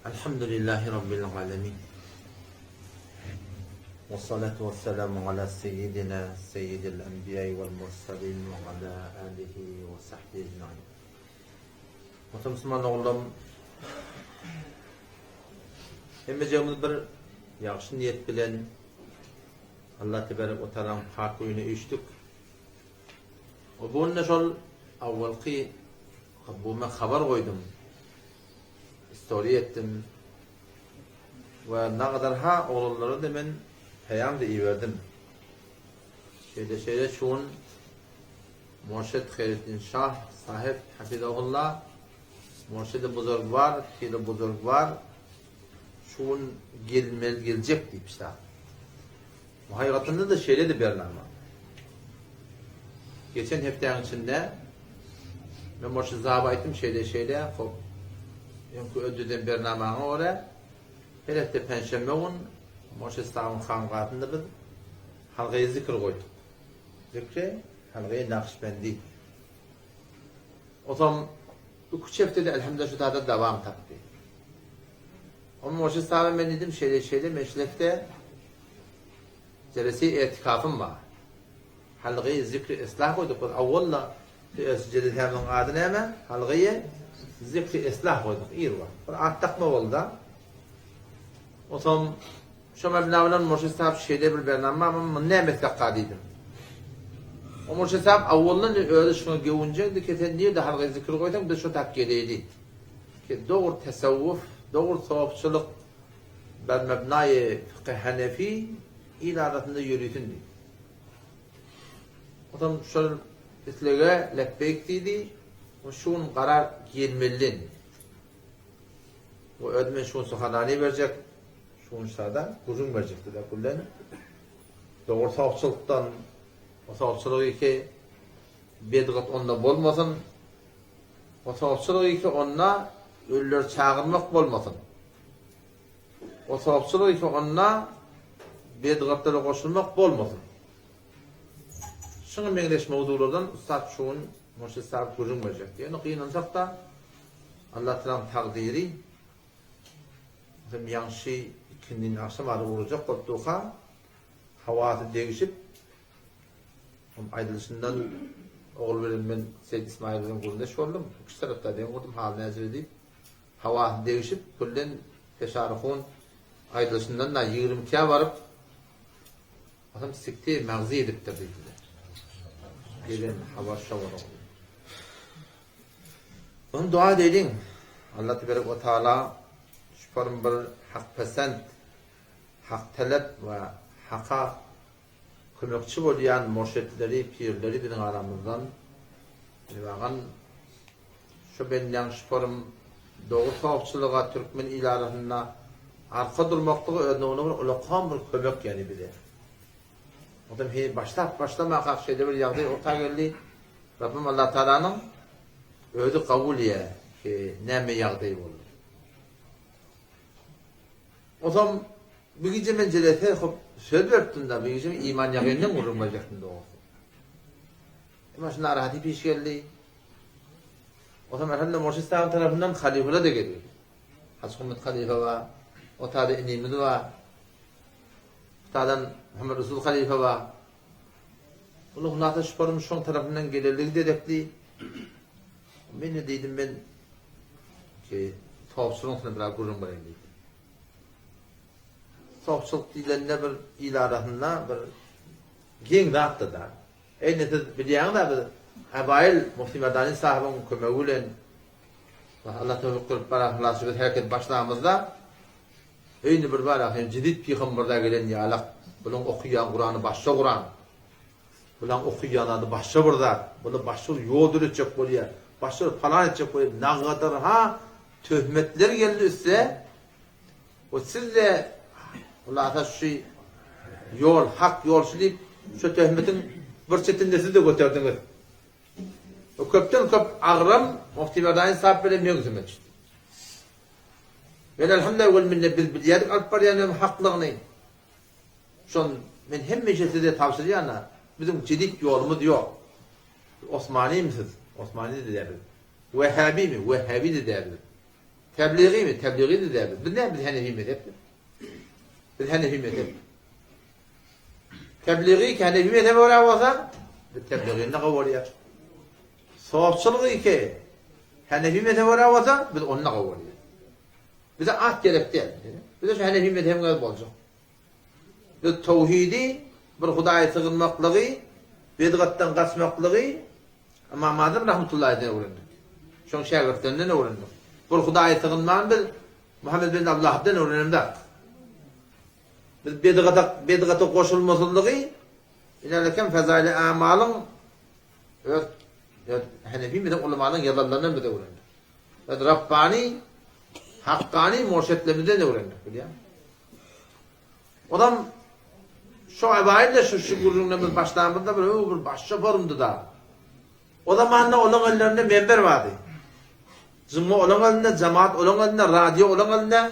Elhamdülillahi Rabbil alemin. Ve salatu ve selamu ala seyyidina seyyidil enbiya vel mursalin ve ala alihi ve sahbihi ecmain. Muhterem Müslüman oğullarım, hemmejigimiz bir ýagşy niýet bilen Allah tebarek we taalaň pak öýüne üýşdük. O bu günde şol awwalky bu men habar goýdum. Istoriýa etdim. We nagadar ha oglanlara-da men peýam-da iberdim. Şeýle şeýle şu gün Murşid Haýreddin Şah sahyp hafizahullah Murşidi buzurgwar, piri buzurgwar şu gün gelmeli geljek diýip şa. Bu hakykatynda-da şeýledi bernama. Geçen hepdäniň içinde men Murşid sahaba aýtdym şeýle şeýle hop öňki ödüden bernamaňa görä her hepde penşenbe gün Murşid sahabyň hangasynda biz halgaýy zikr goýduk. Zikri halgaýy nakşbendi. Otam üç hepdede elhamdülillah şu taýda dowam tapdy. Onuň Murşid sahaba men diýdim şeýle şeýle men şu hepde jelesi etikafym bar. Halgy zikri islah goýduk biz awwalla öz jelesämiziň ady näme? Halgy zikri islah goýduk ir wagt. Bir at dakma boldy-da. Otam şo mebna bilen Murşid sahab şeýle bir bernama bar, muny näme etsek-ka diýdim. O Murşid sahab awwaldan özi şuňa göwünjeňdi ki sen nirde halgy zikr goýsaň biz şo tak geleýli. Ki dogry tesewwuf, dogry sopçylyk ber mebnaýy fykhy hanefi il arasynda ýörisin diýdi. Otam şol islege lepbeýk diýdi we şu gün garar gelmeli indi. We özi men şu gün suhanani berjek, şu gün şada gürrüň berjek diýdi. Kullen dogry sopçylykdan, o sopçylygy ki bedgat onda bolmasyn, Otagçylyk iki onda ölüleri çagyrmak bolmasyn. Otagçylyk iki onda bedgatlara goşulmak bolmasyn. Şuňa meňzeş mowzuglardan ussat şu gün Murşid sahyp gürrüň berjekdi. Ýöne gynansak-da Allah Tagalaň takdyry hem ýagşy ikindini agşam ara ugrajak bolup durka howasy degişip Onuň aýdylyşyndan ogul bilen men Seýit Ismaýyl bilen gürrüňdeş boldum. Iki tarapda deň gurdum, haly näjele diýip. Hawasy degişip, külden peşary-hun aýdylyşyndan-da 22 ikä baryp, Atam sikte magzy edipdir diýdiler. Gelen habar şo bolar. Ony dua edeýliň. Allah teberek we taala şuparym bir hakpesent, haktalap we haka Kömekçi bolýan murşitleri, pirleri biziň aramyzdan Bagan şu bendäň şuparym dogry sowapçylyga türkmen il arasynda arka durmaklygy özüne bir ulakan bir kömek ýani bize. Odam heý başlap başlamakak şeýle bir ýagdaý orta geldi. Rabbim Allah Taalanyň özi kabul ýe ki näme ýagdaý boldy. Onsoň bu gije men jelese hop söz beripdim-de, bu gije men iman ýagyndan gürrüň berjekdim dogrusy. Emma şu narahaty piş geldi. Onsoň elhamdülillah Murşid sahyp tarapyndan halyfalar-da geldi. Hajy Hummet halyfa bar, o taýda inimiz bar. Bu taýdan Muhammet Resul halyfa bar. Uly hulasa şuparym şoň tarapyndan geleligi derekli. Men-de diýdim men ki sowçylygyň üstünde biraz gürrüň bereýin diýdim. Sowçylyk diýlende bir il arasynda bir geň zatdy da. Indi siz bilýäňiz-ä biz Abaýyl Mufti Madani sahybyň kömegi bilen Allah towfyk berip bara hulasa biz hereket başlamyzda Indi bir bar hem jedid pygamberda gelen ýalak bulaň okuýan Kurany başga Kuran. Bulaň okuýan zady başga bir zat. Bular başga bir ýol döretjek bolýar. Başga bir palan etjek bolýar. Nagadar ha töhmetler geldi üste. O siz-de hulasa şu ýol hak ýol şu diýip şu töhmetiň bir çetinde siz-de göterdiňiz. O köpden köp agram Mufti Berdaýyn sahip bilen meň üstüme düşdi. Men elhamdülillah wel minne biz bilýärdik alyp barýan ýoluň haklygyny. Şon men hemişe size tabşyrýan-a, biziň jedit ýolumyz ýok. Osmanymy siz? Osmany-da däl biz. Wehhabimi? Wehhabi-de däl biz. Tebligymy? Tebligy däl biz. Biz näme biz Hanefi mezhep biz. Biz Hanefi mezhep. Tebligy Hanefi mezhebe görä bolsa, biz tebligyny da kabul edýäris. Sofçylygy ki Hanefi mezhebe görä bolsa, biz ony da kabul edýäris. Bize at gerek däl. Bize şu Hanefi mezhebiň özi boljak. Biz towhidi, bir Hudaýa sygynmaklygy, bidgatdan gaçmaklygy Ymam Azam rahmetullahi aleyhden öwrendik. Şoň şägirtlerinden öwrendik. Bir Hudaýa sygynman biz Muhammed bin Abdullahdan öwrenemzok. Biz bidgata bidgata goşulmasyzlygy inelekem fezaili amalyň öz öz Hanefi mezhep ulamalaryň ýazanlaryndan biz öwrendik. Öz Rabbani Hakkani murşitlerimizden öwrendik bilýän. Onam şu abaýyl-da şu şu gürrüňden biz başlamyzda bir öw bir başça forumdy da. O zamanda olaň ellerinde menber bardy. Jumma olaň elinde, jemaat olaň elinde, radio olaň elinde.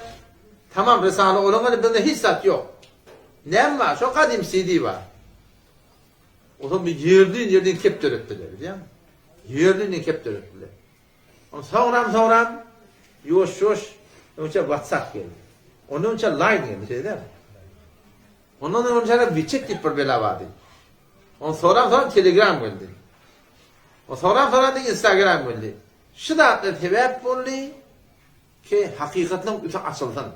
Tamam risale olaň elinde, bizde hiç zat ýok. Näme bar? Şo gadym CD bar. Otam bir ýerden ýerden kep döretdiler, bilýäňmi? Ýerden ýerden kep döretdiler. Soňram soňram ýuwaş ýuwaş öňçe WhatsApp geldi. Ondan öňçe Line geldi, şeýle dälmi? Ondan öňçe WeChat diýip bir bela bardy. Ondan soňram soňram Telegram geldi. Ondan soňram soňram Instagram geldi. Şu zatlar sebäp boldy ki hakykatlaryň üsti açylsyn.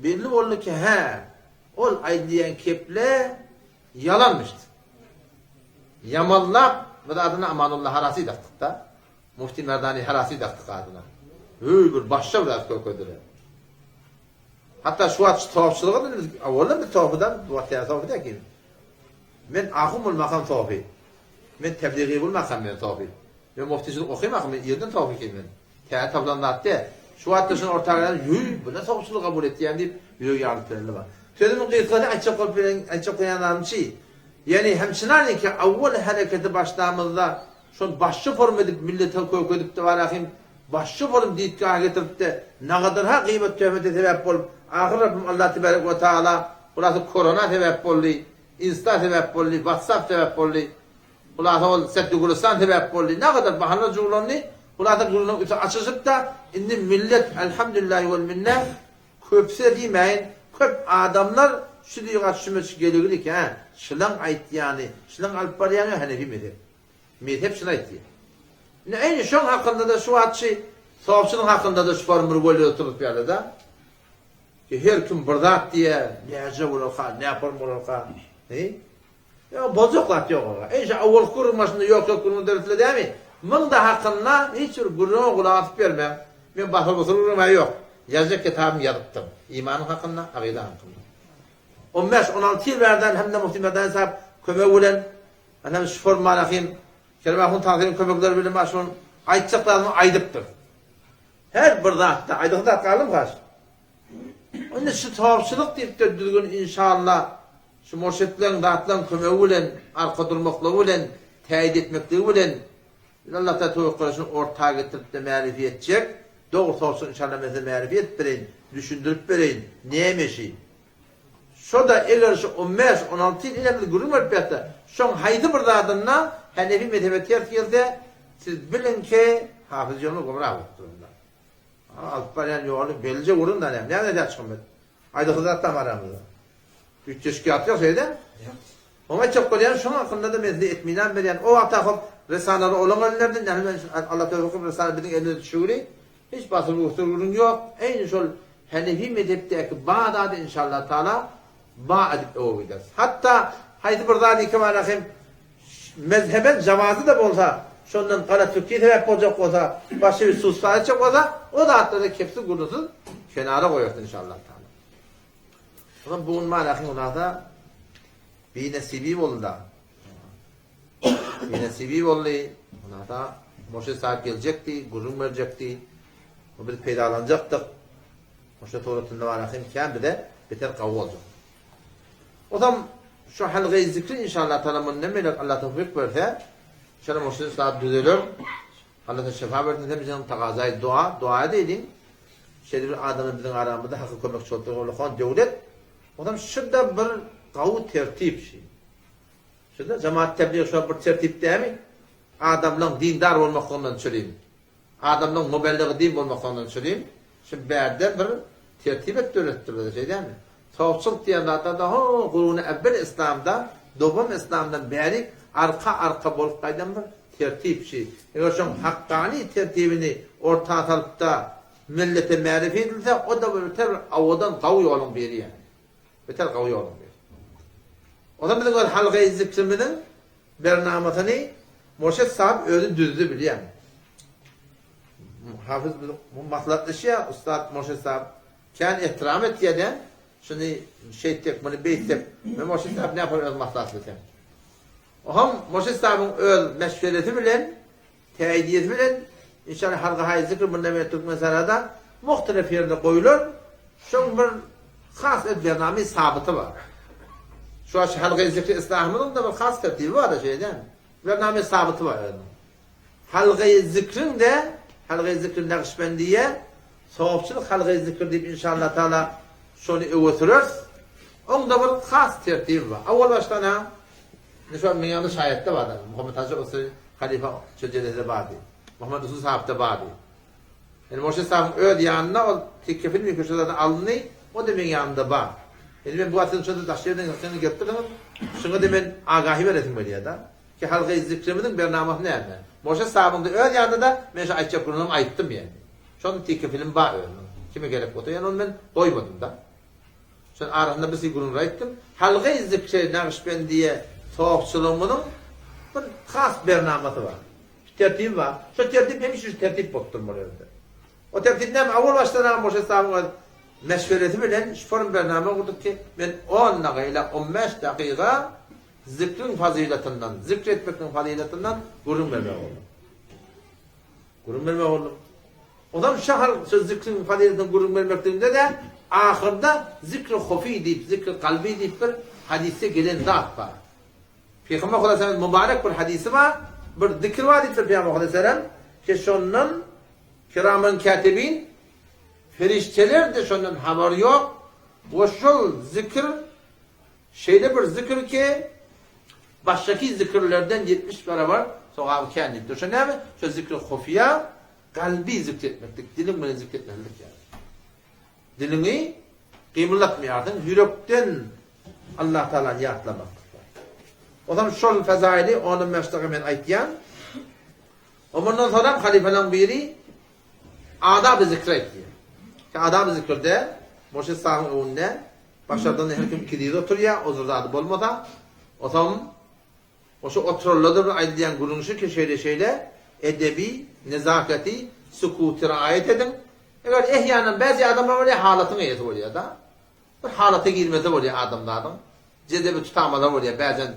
Belli boldy ki hä, ol aýdylýan keple ýalanmyş. Ýamanlap biz adyna Amanullah Harasy dakdyk-da. Mufti Merdani Harasy dakdyk adyna. Höý bir başga bir zat görkezdiler. Hatda şu wagt sofçylyga biz awaldan biz sofydan, bu wagt ýa sofy däl ki. Men ahun bolmakam sofy. Men tebligi bolmakam men sofy. Men muftiçilik okymakam men irden sofy ki men. Täze tapylan zat däl. Şu wagtda şuny orta gelen, ýöý, bu ne sofçylyk kabul etýän diýip, ýüregi ýarylyp berende bar. Sözümiň gysgasy aýtjak bolup bilen aýtjak bolýan zadym şi. Ýani hemçinaniki awwal hereketi başlamyzda şony başça forma edip millete kökedipdi barahim başça form ditgaha getiripdi nagadyrha gyýbat töhmete sebäp bolup ahyr Rabbim Allah tebarek we taala hulasa korona sebäp boldy insta sebäp boldy watsap sebäp boldy hulasa ol Seddi Gülüstan sebäp boldy nagadar bahanalar juwlandy hulasa gürrüňiň üti açyşypda indi millet elhamdülillahi wel minne Köpüsine diýmäýin, köp adamlar şu diýga şümeç geliglik hä, şylaň aýtýany, şylaň alyp barýany hanefi mezhep. Mezhep şuny aýtýar. Indi eýni şoň hakynda-da şu wagt şy sofçynyň hakynda-da şu form bir welýe oturyp ýaly-da. Ki her kim bir zat diýýär, näce bolarka, nä form bolarka. He? Ýok, boljak zat ýok aga. Eý, şu awalky gürrüň başynda ýok-ýok gürrüň döretile dämi? Muň-da hakynda hiç bir gürrüňe gulak asyp bermäň. Men basyr-busur gürrüňem-ä ýok. Ýazjak kitabymy ýazypdym. Imanyň hakynda, agyda hakynda. On bäş, 16 ýyl bärden hem-de Muhsin Merdani sahip kömegi bilen, hem şu formanahym Kerim ahun Tahyryň kömekleri bilen men şol aýtjak zadymy aýdypdym. Her bir zatda aýdasy zat galdymy haş? Indi şu topçulyk diýip-de düzgün inşallah Şu murşitleň zatlaň kömegi bilen, arka durmaklygy bilen, täýit etmekligi bilen biz Allah Taala töwekgel şuny orta getiripde märifi etjek. Dogry sorsa inşallah men size märifi edip bereýin, düşündirip bereýin, näme şi. Şo-da eger şu 15, 16 ýyl ine biz gürrüň berip ýatsa, şoň haýsy bir zadynda Hanefi mezhebe ters gelse, siz biliň ki, Hafyz Ýomul gümra bolupdyr onda. Alyp barýan ýoly belje gürrüň da näme, näme edýär çykym Aýdasy zat tam aramyzda. Üýtgeşik ýat ýok şeýle. Oňa aýtjak bolýan şoň hakynda-da men size etminan berýän. O wagtda hop risalalar olaň ellerinde, näme men Allah tövbe kylyp risala biziň elimize düşügili. Hiç basyr busyr gürrüň ýok. Eýni şol Hanefi mezhepdäki ba zady inşallah taala ba edip öwüp gideris. Hatda haýsy bir zady ikimana hem mezheben jawazy-da bolsa, şondan galat fikri sebäp boljak bolsa, başga bir suspa etjek bolsa, o zatlary kepsiz gürrüňsiz kenara goýarys inşallah taala. Olam bu gün manahyň unada binesibi boldy-da. Binesibi boldy. Unada Murşid sahip geljekdi, gürrüň berjekdi. O biz peýdalanjakdyk. Murşid suratynda manahyň kän bize beter gawy boljak. Ozam şu halgaýy zikri inşallah taala mundan beýläk Allah towfyk berse, inşallah murşid saat düzeler. Allah sana şefa bersin sen biziň tagazaý dua, dua edeýliň. Şeýle bir adamlar biziň aramyzda haky kömekçi bolup duran ullakan döwlet. Ozam şurada bir gawy tertip şi. Şurada jemaat tebliğ şo bir tertip dämi? Adamlaryň dindar bolmaklygyndan çürim. Adamlaryň mubellygy din bolmaklygyndan çürim. Şu bärde bir tertip et döretdirler, şeý dälmi? Sowçylyk diýen zatlar-da ho guruny äwwel yslamda, dowam yslamdan bärik arka-arka bolup gaýdan bir tertip şi. Eger şoň hakgany tertibini orta salyp-da millete märifi edilse, o-da bir beter bir owadan gawy ýoluň biri ýaly. Beter gawy ýoluň biri. Onsoň biziň öz halgaýy zikrimiziň bernamasyny Murşid sahyp özi düzdi bilýäň. Hafyz bu maslahatlaşýar, ussat Murşid sahyp kän ehtiram etýär-de, şuny şeýtsek, muny beýtsek. Men Murşid sahyp näpar öz maslahatlaşýan. Oham Murşid sahybyň öz meşweresi bilen Täýidiýesi bilen, inşallah halgahaýy zikr mundan beýläk Türkmenistanda muhtelif ýerde goýular. Şoň bir has öz bername sabyty bar. Şu wagt halgaýy zikri islahymyzyň-da bir has tertibi bar-da şeýle dälmi? Bername sabyty bar özüniň. Halgaýy zikriň-de, halgaýy zikri Nagyşbendiýe, sogapçylyk halgaýy zikr diýip inşallah taala şony öňe süreris. Oň-da bir has tertibi bar. Owal başdan-a Indi şol meň ýanymda şaýatda bardy. Muhammet Hajy Usuly halypa şo jelesede bardy. Muhammet Usul sahypda bardy. Indi Murşid sahybyň öz ýanynda ol tekefil mi köşe zady alyndy, o-da meň ýanymda bar. Indi men bu wagt siziň şonda daş ýerden hakyny gelip dursuňyz, şuňa-da men agahy beresim gelýär-de. Ki halky zikrimiziň bernamasy näme? Murşid sahybyň-da öz ýanynda-da men şu aýtjak gürrüňimi aýtdym ýa. Şonda tekefilim bar özüniň. Kime gerek bolsa ýöne ony men goýmadym-da. Şonuň arasynda bir gürrüňler aýtdym. Halgaý zikri Nagyşbendiýe sofçylygymyzyň bir has bernamasy bar. Bir tertibi bar. Şo tertip hemişe şu tertip bolup durmaly özde. O tertip näme? Owal başdan agam Murşid sahybyň öz meşweresi bilen şu form bernama gurduk ki, men on dagy ila on bäş dakyga zikriň fazylatyndan, zikr etmekligiň fazylatyndan gürrüň bermek boldum. Gürrüň bermek boldum. Onam şahar şu zikriň fazyletini gürrüň bermekliginde-de ahyrda zikri hofi diýip, zikri kalbi diýip bir hadysda gelen zat bar. Pygamber Hudaý sellem mübarek bir hadysy bar, bir zikr bar diýipdir Pygamber Hudaý sellem ki şondan kiramen katibin perişdeler-de şondan habary ýok we şol zikr şeýle bir zikr ki başdaky zikirlerden 70 barabar sogaby kän diýipdir. Şo näme? Şo zikri hofiýa Kalby zikr etmeklik, diliň bilen zikr etmezlik ýaly. Diliňi gymyldatmaýarsyň, ýürekden Allah Taalany ýatlamaklyk bar. Onsoň şol fezaili onuň meşdagy men aýtýan. O mundan soňam halypalaryň biri adaby zikr aýtýar. Ki adaby zikrde Murşid sahybyň öňünde başardan her kim iki dyz oturýar, ozur zady bolmasa, onsoň Oşo oturarlarda bir aýdylýan gürrüň şu ki, şeýle-şeýle, edebi, nezaketi, sukuty raýat ediň. Eger ehýanan bäzi adamlar bolýar, halatyň eýesi bolýar-da. Bir halata girmese bolýar adamzadyň. Jedebi tutamalar bolýar bäzen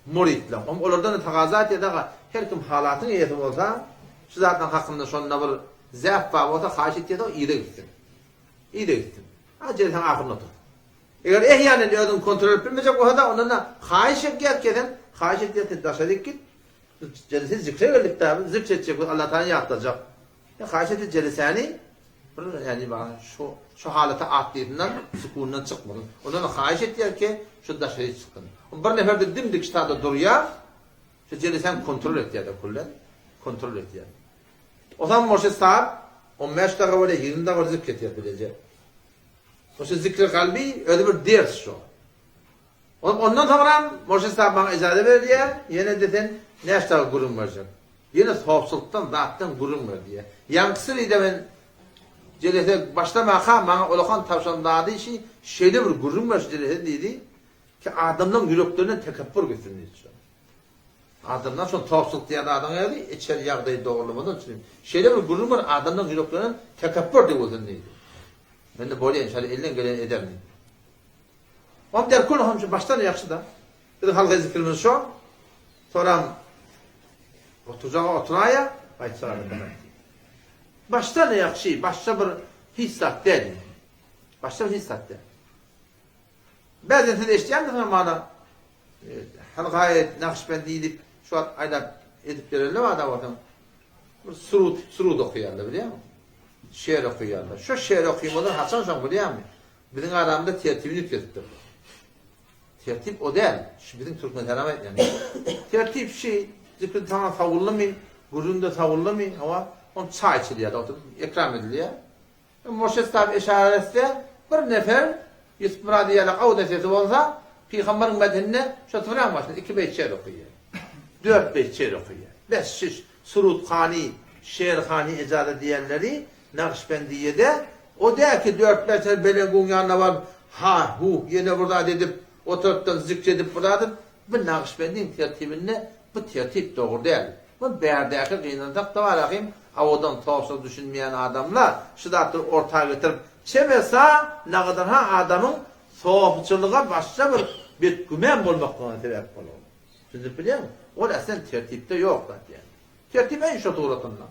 muritleň. Oň olardan-da tagaza etýär daga, her kim halatyň eýesi bolsa, şu zatlaryň hakynda şonda bir zäp bar bolsa, haýyş etýär-de, yza gitsin. Yza gitsin. A jelsäň ahyrynda otursyn. Eger ehýanen özüňi kontrol edip bilmejek bolsada ondan-da haýyş edýäs kesen, haýyş edýäs sen daşaryk git, biz jelese zikre geldik da, biz zikr etjek, biz Allah Taala ýatlajak. Sen haýyş et jelesäni bir ýani bana şu şu halata atdysyndan sukundan çykmasyn. Ondan haýyş edýäs ki şu daşary çyksyn. Bir nefer de dimdik ştada durýar, şu jelesäni kontrol etýär-de küllen, kontrol etýär. Ozan murşid saat 15 daga bolýar, 20 daga zikr etýär bileje. Şo zikri kalbi özi bir ders şo. Ondan soňram Murşid sahyp maňa ijaza berýär, ýene-de sen näçe dagy gürrüň berjek. Ýene sopçylykdan, zatdan gürrüň ber diýýär. Ýaňkysy diýde men jelese başlamaka maňa ulakan tabşan zady şi şeýle bir gürrüň ber şu jelese diýdi ki adamlaryň ýüreklerinden tekepbür gitsin diýdi şo. Adamlar şol topçulyk diýen zadyň özi içeri ýagdaýy dogrulamazdan üçin şeýle bir gürrüň bar adamlaryň ýüreklerinden tekepbür döwülsin diýdi. Mende bolýa inşallah elden geleni ederin diýdi. Om derkul hom şu başdan ýagşy da. Biz halka zikrimiz şo. Soram oturjaga oturaýa, gaýtsaga da. Başdan ýagşy, başda bir hiç zat däl. Başda hiç zat däl. Bäzen siz eşidýändirsiňiz mana Halgaýy Nagyşbendi diýip şu wagt aýlap edip berenler bar da bolsaň. Bir surut, surut okaýarlar bilýäňmi? Şeýr okaýarlar. Şu şeýr okymalar haçan soň bilýäňmi? Biziň aramyzda tertibini üýtgetipdirler. Tertip o däl. Şu biziň türkmen haram aýtýan. Tertip şi, zikr saňa sawullymy, gürrüň de sawullymy, hawa. On çaý içilýär, oturyp ekram edilýär. Mürşit sahyp yşarat etse, bir nefer Ýusup Myrady ýaly awda sesi bolsa, Pygambaryň medhinde şo suraň başynda iki beýt şeýr okaýar. Dört beýt şeýr okaýar. Bes şiş Suruthany, Şerhany ejaza diýenleri Nagyşbendiýede o däl ki dört-bäş nefer belenguň ýanyna baryp, ha, hu, ýene bir zat edip, o tarapdan zikr edip bir zat edip, bu Nagyşbendiň tertibinde bu tertip dogry däl. Bu bärdäki gynansak-da bar ahym, awadan towsuz düşünmeýän adamlar şu zatlary orta getirip, çebesa nagadan-ha adamyň sofyçylyga başga bir betgüman bolmaklygyna sebäp bolar. Düşünip bilýäňmi? Ol aslen tertipde ýok zat ýaly. Tertip eý şo suratynda.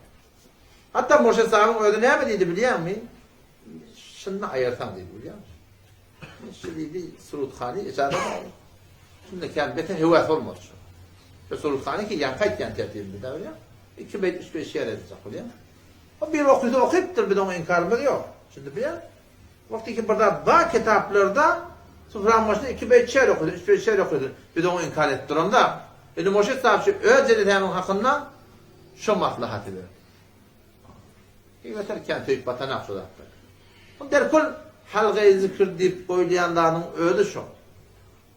Hatda Mürşit sahybyň özi näme diýdi bilýäňmi? Şuny aýyrsaň diýdi bilýäňmi? Şu diýdi Suruthany ejaza bar. Şunda kän beter höwes bolmady şu. Şu Suruthany ki ýaňky aýtýan tertibinde da bilýäň. Iki beýt, üç beýt şeýr edijek bolýar. O bir okysa okypdyr, biz oňa inkarymyz ýok. Şunda bilýäň. Wagty ki bir zat bar kitaplarda Sufraň başynda iki beýt şeýr okysa, üç beýt şeýr okysa, biz oňa inkar edip duramzak. Indi Murşit sahyp şu öz jelesäniň hakynda şu maslahaty berdi. Beter kän söýüp batanak şu zatlar. O derkul halgaýy zikr diýip goýulýan zadyň özi şo.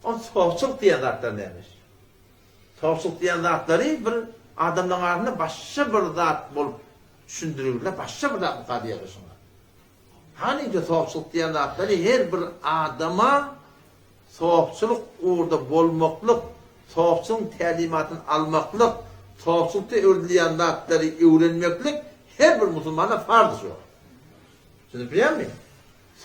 O sowçylyk diýen zatlar nämiş? Sowçylyk diýen zatlary bir adamlaryň arasynda başga bir zat bolup düşündirilýär, başga bir zat mukaddes diýýärler şoňa. Hanyňky sowçylyk diýen zatlary her bir adama Sopçylyk ugurda bolmaklyk, sopçylygyň tälimatyny almaklyk, sopçylykda öwredilýän zatlary öwrenmeklik her bir musulmana farz şu. Düşünip bilýäňmi?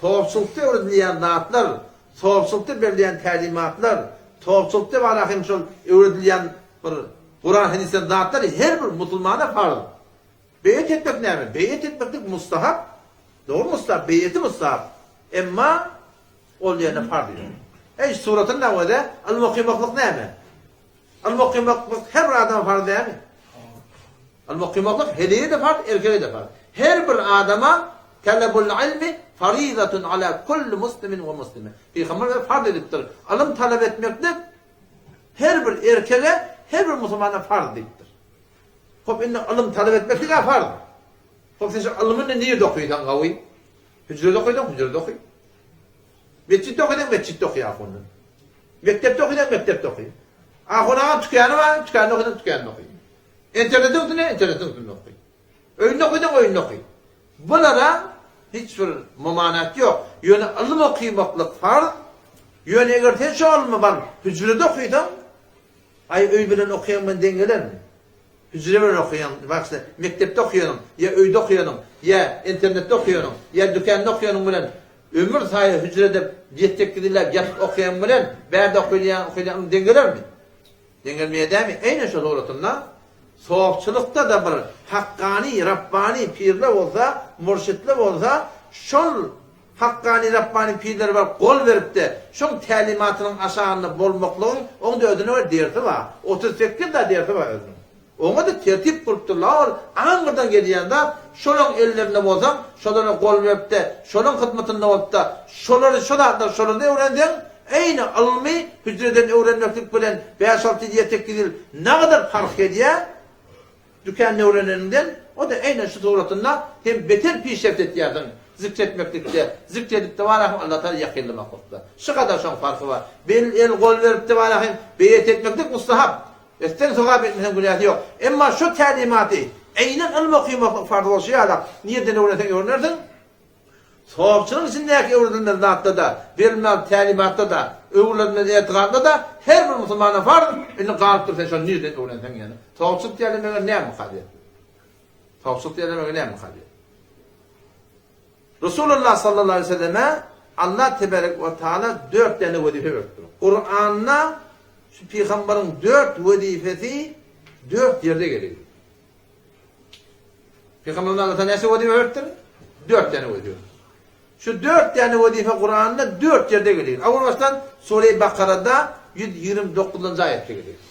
Sopçylykda öwredilýän zatlar, sopçylykda berilýän tälimatlar, sopçylykda bar hem şol öwredilýän bir Kuran hadysdan zatlar her bir musulmana farz. Beýet etmek näme? Beýet etmeklik mustahap. Dogry mustahap, beýeti mustahap. Emma Ol ýerde parz ýok. Eý, suratyny näwede, ylym okymaklyk näme? Ylym okymaklyk her bir adama farz dälmi? Ylym okymaklyk heleýe-de farz, erkege-de farz. Her bir adama talabul ilmi farizatun ala kulli muslimin we muslime. Pygamber öz farz edipdir. Ylym talap etmeklik her bir erkege, her bir musulmana farz diýipdir. Hop, indi ylym talap etmeklik-ä farz. Hop, sen şu ylmy indi nirde okaýsaň gawy? Hüjrede okaýsaň, hüjrede oky. Metjitde okaýsaň, metjitde oky ahundan. Mekdepde okaýsaň, mekdepde oky. Ahun agaň tükany bar, tükanda okaýsaň, tükanda oky. Internetiň üstünde, internetiň üstünde oky. Öýünde okaýsaň, öýünde oky. Bulara hiç bir mumanat ýok. Ýöne ylym okymaklyk farz. Ýöne eger sen şu ylmy baryp hüjrede okaýsaň, aý öý bilen okaýan bilen deň gelermi? Hüjre bilen okaýan, bagşy, mekdepde okaýanyň, ýa öýde okaýanyň, ýa internetde okaýanyň, ýa dükanda okaýanyň bilen ömür saýy hüjrede ýedi-sekiz ýyllap ýatyp okaýan bilen bärde okaýan okaýan deň gelermi? Deň gelmeýär dämi? Eýnen şo suratynda sopçylykda-da bir hakkany, rabbany pirler bolsa, mürşitler bolsa, şol Hakkani Rabbani pirlere baryp gol beripde, şoň tälimatynyň aşagynda bolmaklygyň oňda özüne bir dersi bar. 38 da dersi bar özüniň. Oňa-da tertip gurupdyrlar ol aňyrdan gelýän zat, şolaň ellerinde bolsaň, şolara gol beripde, şolaň hyzmatynda bolupda, şolary şo zatlary şolarda öwrenseň, eýni ylmy hüjreden öwrenmeklik bilen bäş-alty ýyl, ýedi-sekiz ýyl nagadar parh edýär. Dükanda öwreneniňden, o-da eýnen şu suratynda sen beter pişreft etýärsiň zikr etmeklikde, zikr edip-de barahym Allatagala ýakynlamaklykda. Şu gadar şoň parhy bar. Bel, el, gol berip-de barahym beýet etmeklik mustahap. Etseň sogap etmeseň günäsi ýok. Emma şu tälimaty eýnen ylym okymaklyk farz bolşy ýalak nirden öwrenseň öwrenersiň. Sogapçylygyň içindäki öwredilmeli zatda-da, berilmeli tälimatda-da, öwredilmeli etigatda-da her bir musulmana farz, indi galyp dur sen şony nirden öwrenseň ýöne. Sogapçylyk diýerler meger nämika diýer. Sogapçylyk diýerler meger nämika diýer. Resulullah sallallahu aleyhi ve selleme Allah teberek we taala dört däne wezipe beripdir. Kuranda şu pygamberiň dört wezipesi dört ýerde gelýär. Pygamberimiz Alla näçe wezipe beripdir? Dört däne wezipe. Şu dört däne wezipe Kuranda dört ýerde gelýär. Awal başdan Sure-i Bakarada 129-njy aýatda gelýär.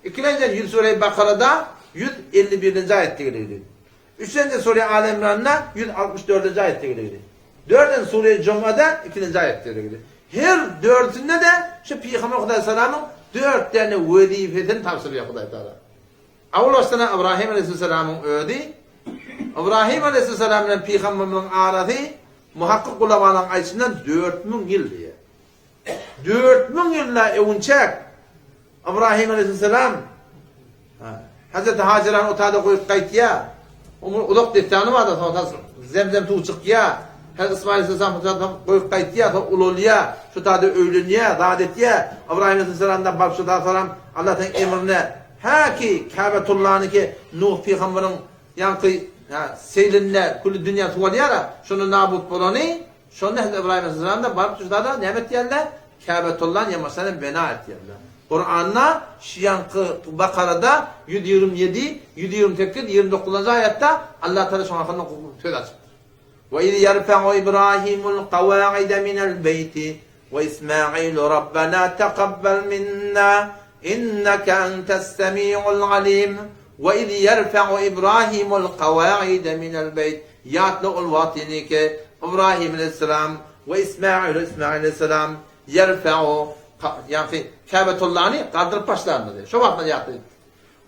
Ikilenjiden 100 Sure-i Bakarada 151-nji aýatda gelýär. Üçlenji Sure-i Al Imranda 164-nji aýatda gelýär. Dördünji Sure-i Jumada 2-nji aýatda gelýär. Her dördüsinde-de şu Pygamber Hudaý salamyň dört däne wezipesini tabşyrýar Hudaý Taala. Awal başdan Ybrahym aleýhissalamyň özi. Ybrahym aleýhissalam bilen pygamberimiziň arasy muhakkyk ulamalaryň aýdyşyndan 4000 ýyl diýýär. 4000 ýylda öwünçäk Ybrahym aleýhissalam Hazreti Hajerany otada goýup gaýtýar. Onuň uzak dessany bar-da, soň Zemzem suwy çykýar. Hazreti Ismail aleýhissalam otada goýup gaýtýar, soň ulalýar, şu tada öýlenýär, zat etýär. Ybrahym aleýhissalam da baryp şu tada Allah seň emrine häki Käbetullany ki Nuh pygamberiň ýaňky seýlinde külli dünýä suw alýar-a, şonda nabut bolany Şonda Hezreti Ybraýym aleyhisselam-da baryp düşdada näme etýärler? Käbetullany ýamaşdan bina etýärler. Kuranda şu ýaňky Bakarada 127, 128, 29-njy aýatda Allah Taala şoň hakynda söz açypdyr. Ve iz yerfa'u İbrahimul qawaida minel beyti ve İsmailu Rabbena tekabbel minna inneke entes semiul alim. Ve iz yerfa'u İbrahimul qawaida minel beyt Ýatla ol wagtyny ki, Ybrahym aleýhissalam we Ismail Ismail aleýhissalam ýerfe'u, ýagny Käbetullany galdyryp başlandydy. Şo wagtlar ýatla diýipdir.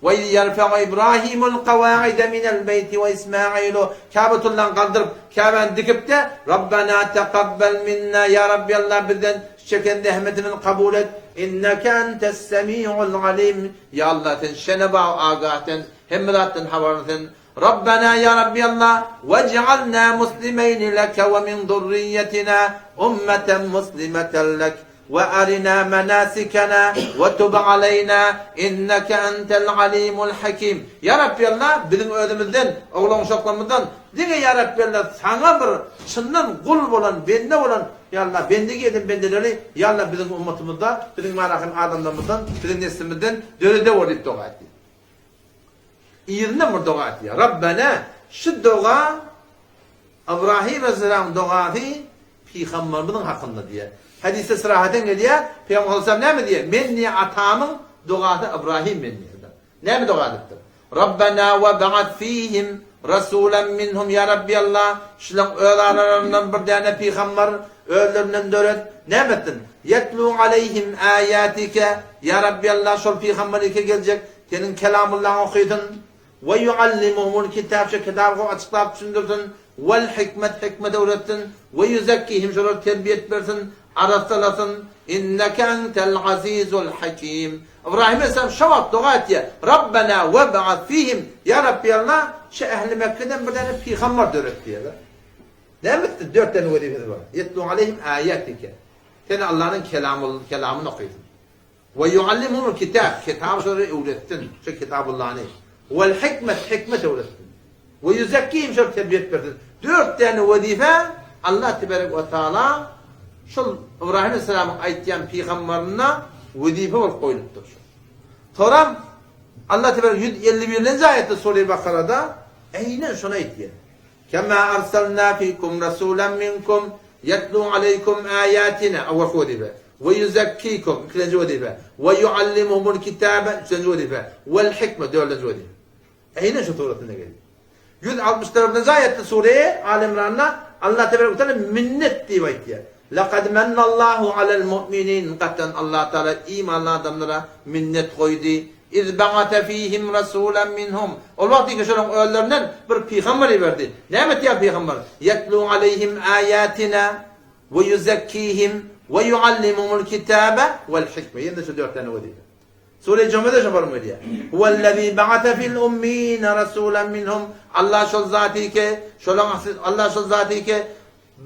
We iz ýerfe'u Ibrahimul kawaide minel beýti we Ismailu Käbetullany galdyryp, Käbäni dikip-de, Rabbena tekabbel minna, ýa Rabbi Allah bizden şu çeken zähmetimizi kabul et, inneke entes semiul alim, ýa Allah sen şene bag agah sen, hemme zatdan habarly sen, Rabbena ýa Rabbi Allah wej'alna muslimeýni leke we min zurriýetina ummeten muslimeten lek we arina menasikena we tub aleýna inneke entel alimul hakim Ýa Rabbi Allah biziň özümizden oglan-uşaklarymyzdan diňe ýa Rabbi Allah saňa bir çyndan gul bolan bende bolan ýa Allah bendigi eden bendeleri ýa Allah biziň ummatymyzda biziň marahym adamlarymyzdan biziň neslimizden döredewor diýip doga etdi. Yzyndan bir doga etýär. Rabbena, şu doga Ybrahym aleyhisselamyň dogasy pygamberimiziň hakynda diýýär. Hadysda syrahaten gelýär, Pygamber aleyhisselam näme diýýär? Men diýýär, atamyň dogasy Ybrahim men diýýär. Näme doga edipdir? Rabbena we ba'at fihim rasulan minhum ya Rabbi Allah, şulaň öz aralaryndan bir däne pygamber özlerinden döret. Näme etsin? Yetlu aleyhim ayatike ya Rabbi Allah şol pygamber eke geljek Seniň Kelamullaňy okysyn, we ýuallimuhumul kitap şo kitaby gowy açyklap düşündirsin, wel hikmet hikmet öwretsin, we ýuzekkihim şolary terbiýet bersin, arassalasyn, inneke entel azizul hakim. Ybrahym aleyhisselam şo wagt doga etýär, Rabbena web'as fihim, ýa Rabbi Allah, şu ähli Mekgeden bir däne pygamber döret diýýär. Näme etsin? Dört däne wezipesi bar. Ýetlu aleyhim aýatike. Sen Allanyň kelamyny okysyn. We ýuallimhumul kitap, kitaby şolara öwretsin, şo kitabullany. Wel hikmet, hikmet öwretsin. We ýuzekkihim, şolara terbiýet bersin. Dört däne wezipe Allah teberek we taala şol Ybrahym aleyhisselamyň aýtýan pygamberine wezipe bolup goýlupdyr şu. Soram Allah teberek 151-nji aýatda Sure Bakarada eýnen şony aýtýar. Kema arsalna fikum rasulan minkum ýetlu aleýkum aýatina, owalky wezipe, we ýuzekkikum, ikilenji wezipe, we ýuallimuhumul kitabe, üçlenji wezipe, wel hikme, dördünji wezipe. Eýnen şu suratynda gelýär. 164-nji aýatda sure Al Imranda Allah tebarek we taala minnet diýip aýtýar. Laqad mennallahu alel mu'minin gatan Allah taala imanly adamlara minnet goýdy. Iz ba'ate fihim rasulan minhum. Ol wagt ki şolaryň özlerinden bir pygamber iberdi. Näme etýär pygamber? Ýetlu aleýhim aýatina we ýuzekkihim we ýuallimuhumul kitabe wel hikme. Ýene şu dört tane wezipe. Sure Jumada şu bolum gelýär. Huwellezî ba'ate fil ummiyine rasulan minhum. Allah şol zaty ki, şolaryň Allah şol zaty ki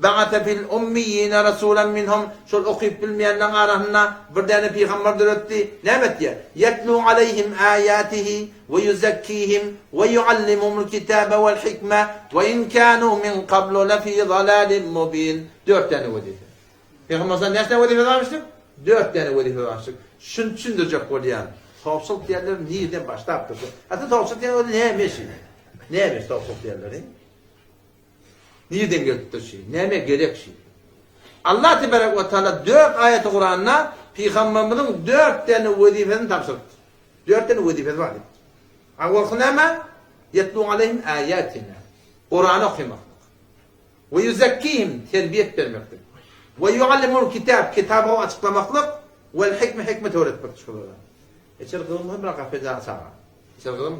Ba'ase fil ummiýine rasulan minhum, şol okyp bilmeýänleň arasynda bir däne pygamber döretdi. Näme etýär? Ýetlu aleýhim aýatihi we ýuzekkihim we ýuallimuhumul kitabe wel hikme we in kanu min kablu lefi zalalin mubin. Dört däne wezipe. Pygamber sallallahu näçe däne wezipe barmyşdyk? Dört däne wezipe barmyşdyk. Şuny düşündirjek bolýan. Sowçylyk diýenler nirden başlapdyr? Aslynda sowçylyk diýen özi näme şi? Näme sowçylyk diýenleri? Nirden gelipdir şi? Nämä gerek şi? Allah tebarek we taala dört aýaty Kuranda pygamberimiziň dört däne wezipesini tabşyrypdyr. Dört däne wezipesi bar diýipdir. Awalky näme? Ýetlu aleýhim aýatina. Kurany okamaklyk. We ýuzekkihim terbiýet bermeklik. We ýuallimul kitab kitaby açyklamaklyk we hikme hikmet öwretmek şolara. Içeri gyzymyz bir gapyda çaga. Içeri gyzym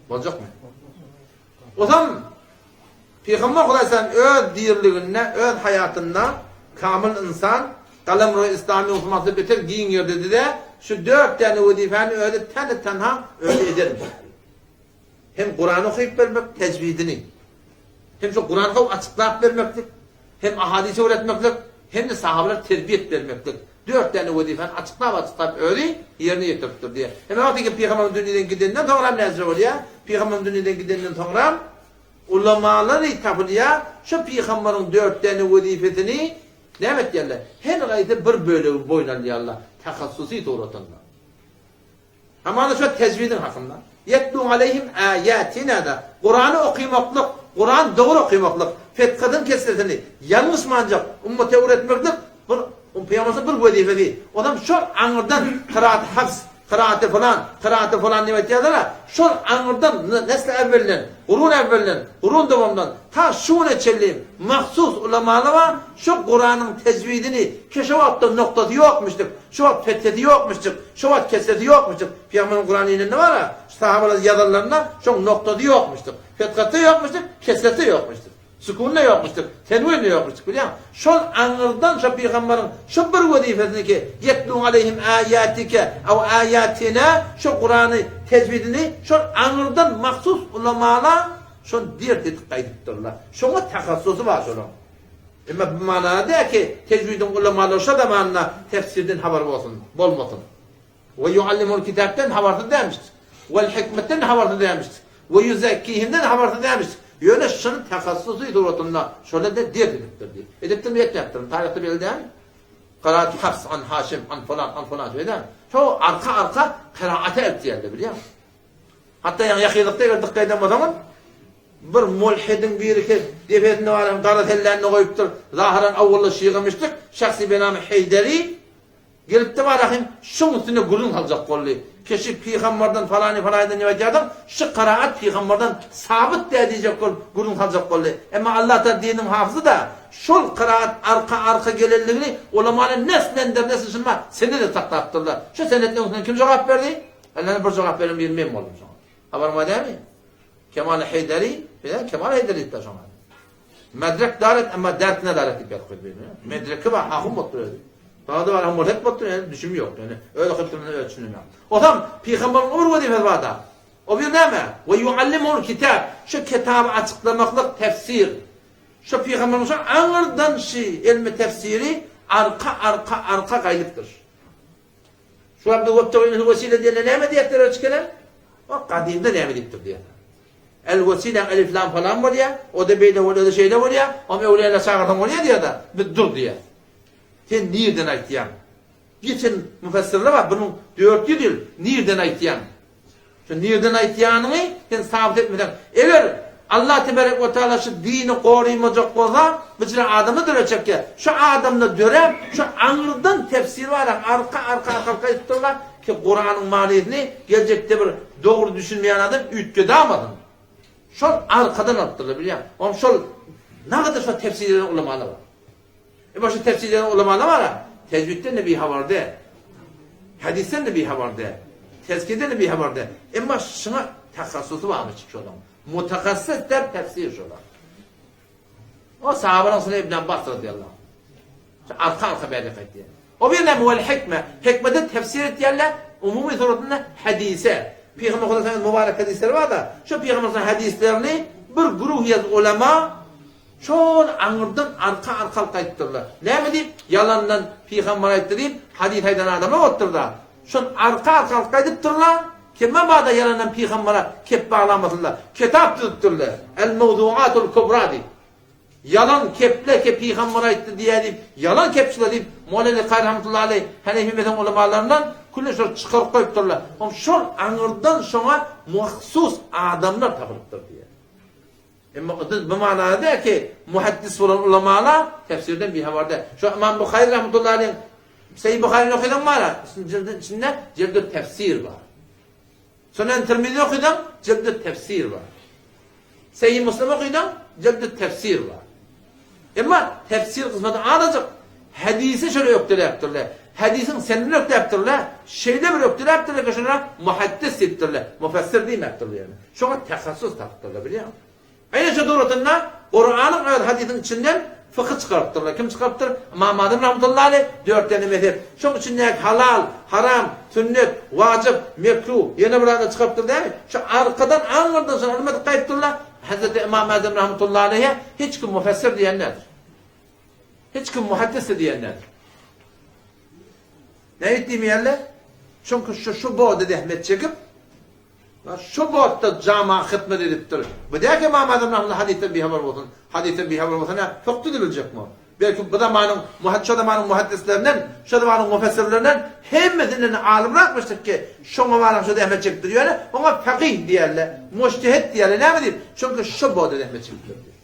boljakmy? Ozam Pygamber Hudaýsan öz diriliginde, öz haýatynda kamyl ynsan, galamroý yslamy musulmansy beter giň ýerdedi-de, şu dört däne wezipäni özi täni-tenha özi edermiş. Hem Kurany okyp bermek, tejwidini, hem şu Kurany gowy açyklap bermeklik, hem ahadys öwretmeklik, hem-de sahabalara terbiýet bermeklik. Dört däne wezipäni açyklap-açyklap özi ýerine ýetiripdir diýýär. Hem wagty ki Pygamberimiz dünýeden gidenden soňram näce bolýar? Pygamberimiz dünýeden gidenden soňram ulamalary tapylýar, şu Pygamberiň dört däne wezipesini näme etýärler? Her gaýsy bir bölegini boýun alýarlar, tahassusy suratynda. Hamana şo tejwidiň hakynda. Ýetlu aleýhim aýatina-da, Kurany okymaklyk, Kurany dogry okymaklyk, fethasyny kesresini ýalňyşmanjak ummata öwretmeklik bir Pygamberimiziň bir wezipesi. Onam şol aňyrdan kyraat hafs, kyraat fylan, kyraat fylan diýip aýtýarlar-a, şol aňyrdan nesl äwwelden, gurun äwwelden, gurun dowamdan ta şu güne çenli mahsus ulamalar bar, şo Kuranyň tejwidini ki şo wagtda noktasy ýokmuşdyk, Şu wagt fethesi ýokmuşjyk, şu wagt kesresi ýokmuşjyk. Pygamberiň Kurany inende bar-a, şu sahabalar ýazanlarynda şoň noktasy ýokmuşdyk. Fethasy ýokmuşdyk, kesresi ýokmuşdyk. Sükun-da ýokmuşdyk, tenwin-de ýokmuşdyk bilýäňmi? Şol aňyrdan şo pygamberiň şu bir wezipesini ki, Ýetlu aleýhim aýatike aw aýatina şu Kurany tejwidini şol aňyrdan mahsus ulamalar şony dert edip gaýdypdyrlar. Şoňa tahassusy bar şolaň. Emma bu manada däl ki, tejwidiň ulamalary şo zamanda tefsirden habary bolsun, bolmasyn. We ýuallimul kitapdan habarsyz dälmişdik. Wel hikmetden habarsyz dälmişdik. We ýuzekkihimden habarsyz dälmişdik. Ýöne şuny tahassusy suratynda şolar da ders edipdir diýip. Edipdirmi, etmäpdirmi? Taryhda belli däl. Karaat Hafs an Haşim an falan an falan şeýle. Şo arka-arka keraata eltýärler bilýäňmi? Hatda ýaňy ýakynlykda eger dykgat eden bolsaňyz, bir mulhidiň biri ki depesinde baran gara sellänini goýupdyr, zahyran awwalda şygamyşdyk, şahsy benamy Heýderi, gelipdi barahym şuň üstünde gürrüň saljak boldy. Keşi pygambardan falany falaýdan diýip aýdýarsyň, şu karaat pygambardan sabyt däl diýjek bolup gürrüň saljak boldy. Emma Allatagala diniň hafyzy-da, şol karaat arka-arka gelenligini ulamalar neslendir-nesl şunda senede saklapdyrlar. Şu senetleň üstünden kim jogap berdi? Ellene bir jogap beren biri men boldum şoňa. Habaryň bar dälmi? Kemal Heýderi, bilen Kemal Heýderi diýipdir şoňa. Medrek daret emma dert ne daret diýip ýazyp goýdy. Medreki bar, ahun bolupdyr özi. Bada bar, mulhit bolupdyr, ýöne düşüm ýok. Ýöne öz okyp duranyny özi düşünemok. Osam pygamberiň ömür wezipesi barda. O bir näme? We yuallimul kitab. Şu kitaby açyklamaklyk tefsir. Şu pygamberiň şu aňyrdan şu ilmi tefsiri arka arka arka gaýdypdyr. Şu wagt Webtagynel wesile diýende näme diýýärler ölçkeler? O gadymda näme diýipdir diýýär. El wesile elif lam falan bolýar, o-da beýle bolýar, o-da şeýle bolýar, o öwlüýäler çagyrsaň bolýar diýýär-de, biz dur diýýär. Sen nirden aýtýaň? Geçen müfessirler bar, 1400 ýyl nirden aýtýaň? Şu nirden aýtýanyňy sen sabyt etmeseň, eger Allah tebarek we taala şu dini gorymajak bolsa, bijire adamda döretjekýä. Şu adamda döräp, şu aňyrdan tefsir bar, arka arka arka arka aýdypdyrlar ki Kuranyň manysyny geljekde bir dogry düşünmeýän adam üýtgedamasyn. Şol arkadan alypdyrlar bilýäň. Oň şol nagada şo tefsir eden ulamalar bar. Emma şu tefsir eden ulamalar bar-a, tejwidden-de bihabar däl. Hadysdan-da bihabar däl. Tezkireden-de bihabar däl. Emma şuňa tahassusy barmyş şolaň. Mutahassis der tefsir şolar. O sahabalaryň içinde Ibn Abbas radiyallahu anh. Şu arka-arka bäri gaýtýar. O bir näme wal hikme. Hikmede tefsir etýärler umumy suratynda hadise. Pygamber Hudaýyň mübarek hadisleri bar-da, şu pygamber hadislerini bir güruh ýaz ulama Şol aňyrdan arka-arka alyp gaýdypdyrlar. Näme diýip? Ýalandan pygamber aýtdy diýip, hadys aýdan adamlar bolupdyr-da. Şol arka-arka alyp gaýdypdyrlar. Kime bada ýalandan pygambere kep baglamasynlar. Kitap düzüpdirler. El-mewzuatul kubra diýip. Ýalan keple ke pygamber aýtdy diýýär diýip, ýalan kepçiler diýip, Moleli Kary rahmetullahi aleýh, Hanefi mezhebiň ulamalaryndan külli şol çykaryp goýupdyrlar. Oň şol aňyrdan şoňa mahsus adamlar tapylypdyr diýýär. Emma o bu manada däl ki, muhaddis bolan ulamalar tefsirden bihabar däl. Şu Imam Buhary rahmetullahi aleyh Sahih Buharyny okaýsaň bar, jildiň içinde jildi tefsir bar. Sunan Tirmizi okaýsaň jildi tefsir bar. Sahih Muslim okaýsaň jildi tefsir bar. Emma tefsir kysmady azajyk hadisi şöyle ökdeläpdirler. Hadisiň senedini ökdäpdirler. Şeýle bir ökdeläpdirler ki şuna muhaddis diýipdirler. Mufassir diýmäpdirler ýöne. Şoňa tahassus tapypdyrlar bilýäňmi? Eýne şu suratynda Kuranyň öz hadysyň içinden fyky çykarypdyrlar. Kim çykarypdyr? Ymam Azam rahmetullahi aleýh dört däne mezhep. Şoň içindäki halal, haram, sünnet, wajyp, mekruh, ýene bir zatlar çykarypdyr dämi? Şu arkadan aňyrdan şony ylym edip gaýypdyrlar. Hazreti Ymam Azam rahmetullahi aleýhe hiç kim mufessir diýen däldir. Hiç kim muhaddis de diýen däldir. Näme diýmeýärler? Çünki şu şu boda zähmet çekip, Şu botda jama hytmat edipdir. Bu däki Ymam Azam rahymullah hadysdan bihabar bolsun. Hadysdan bihabar bolsa nä, fykdy biljekmi ol? Belki bu zamanyň şu zamanyň muhaddislerinden, şu zamanyň mufessirlerinden hemmesinden alymrakmyşdyk ki, şoňa baran şu zähmet çekipdir. Ýöne oňa fakyh diýerler, mujtehid diýerler. Näme diýip? Çünki şu boda zähmet çekipdir diýip.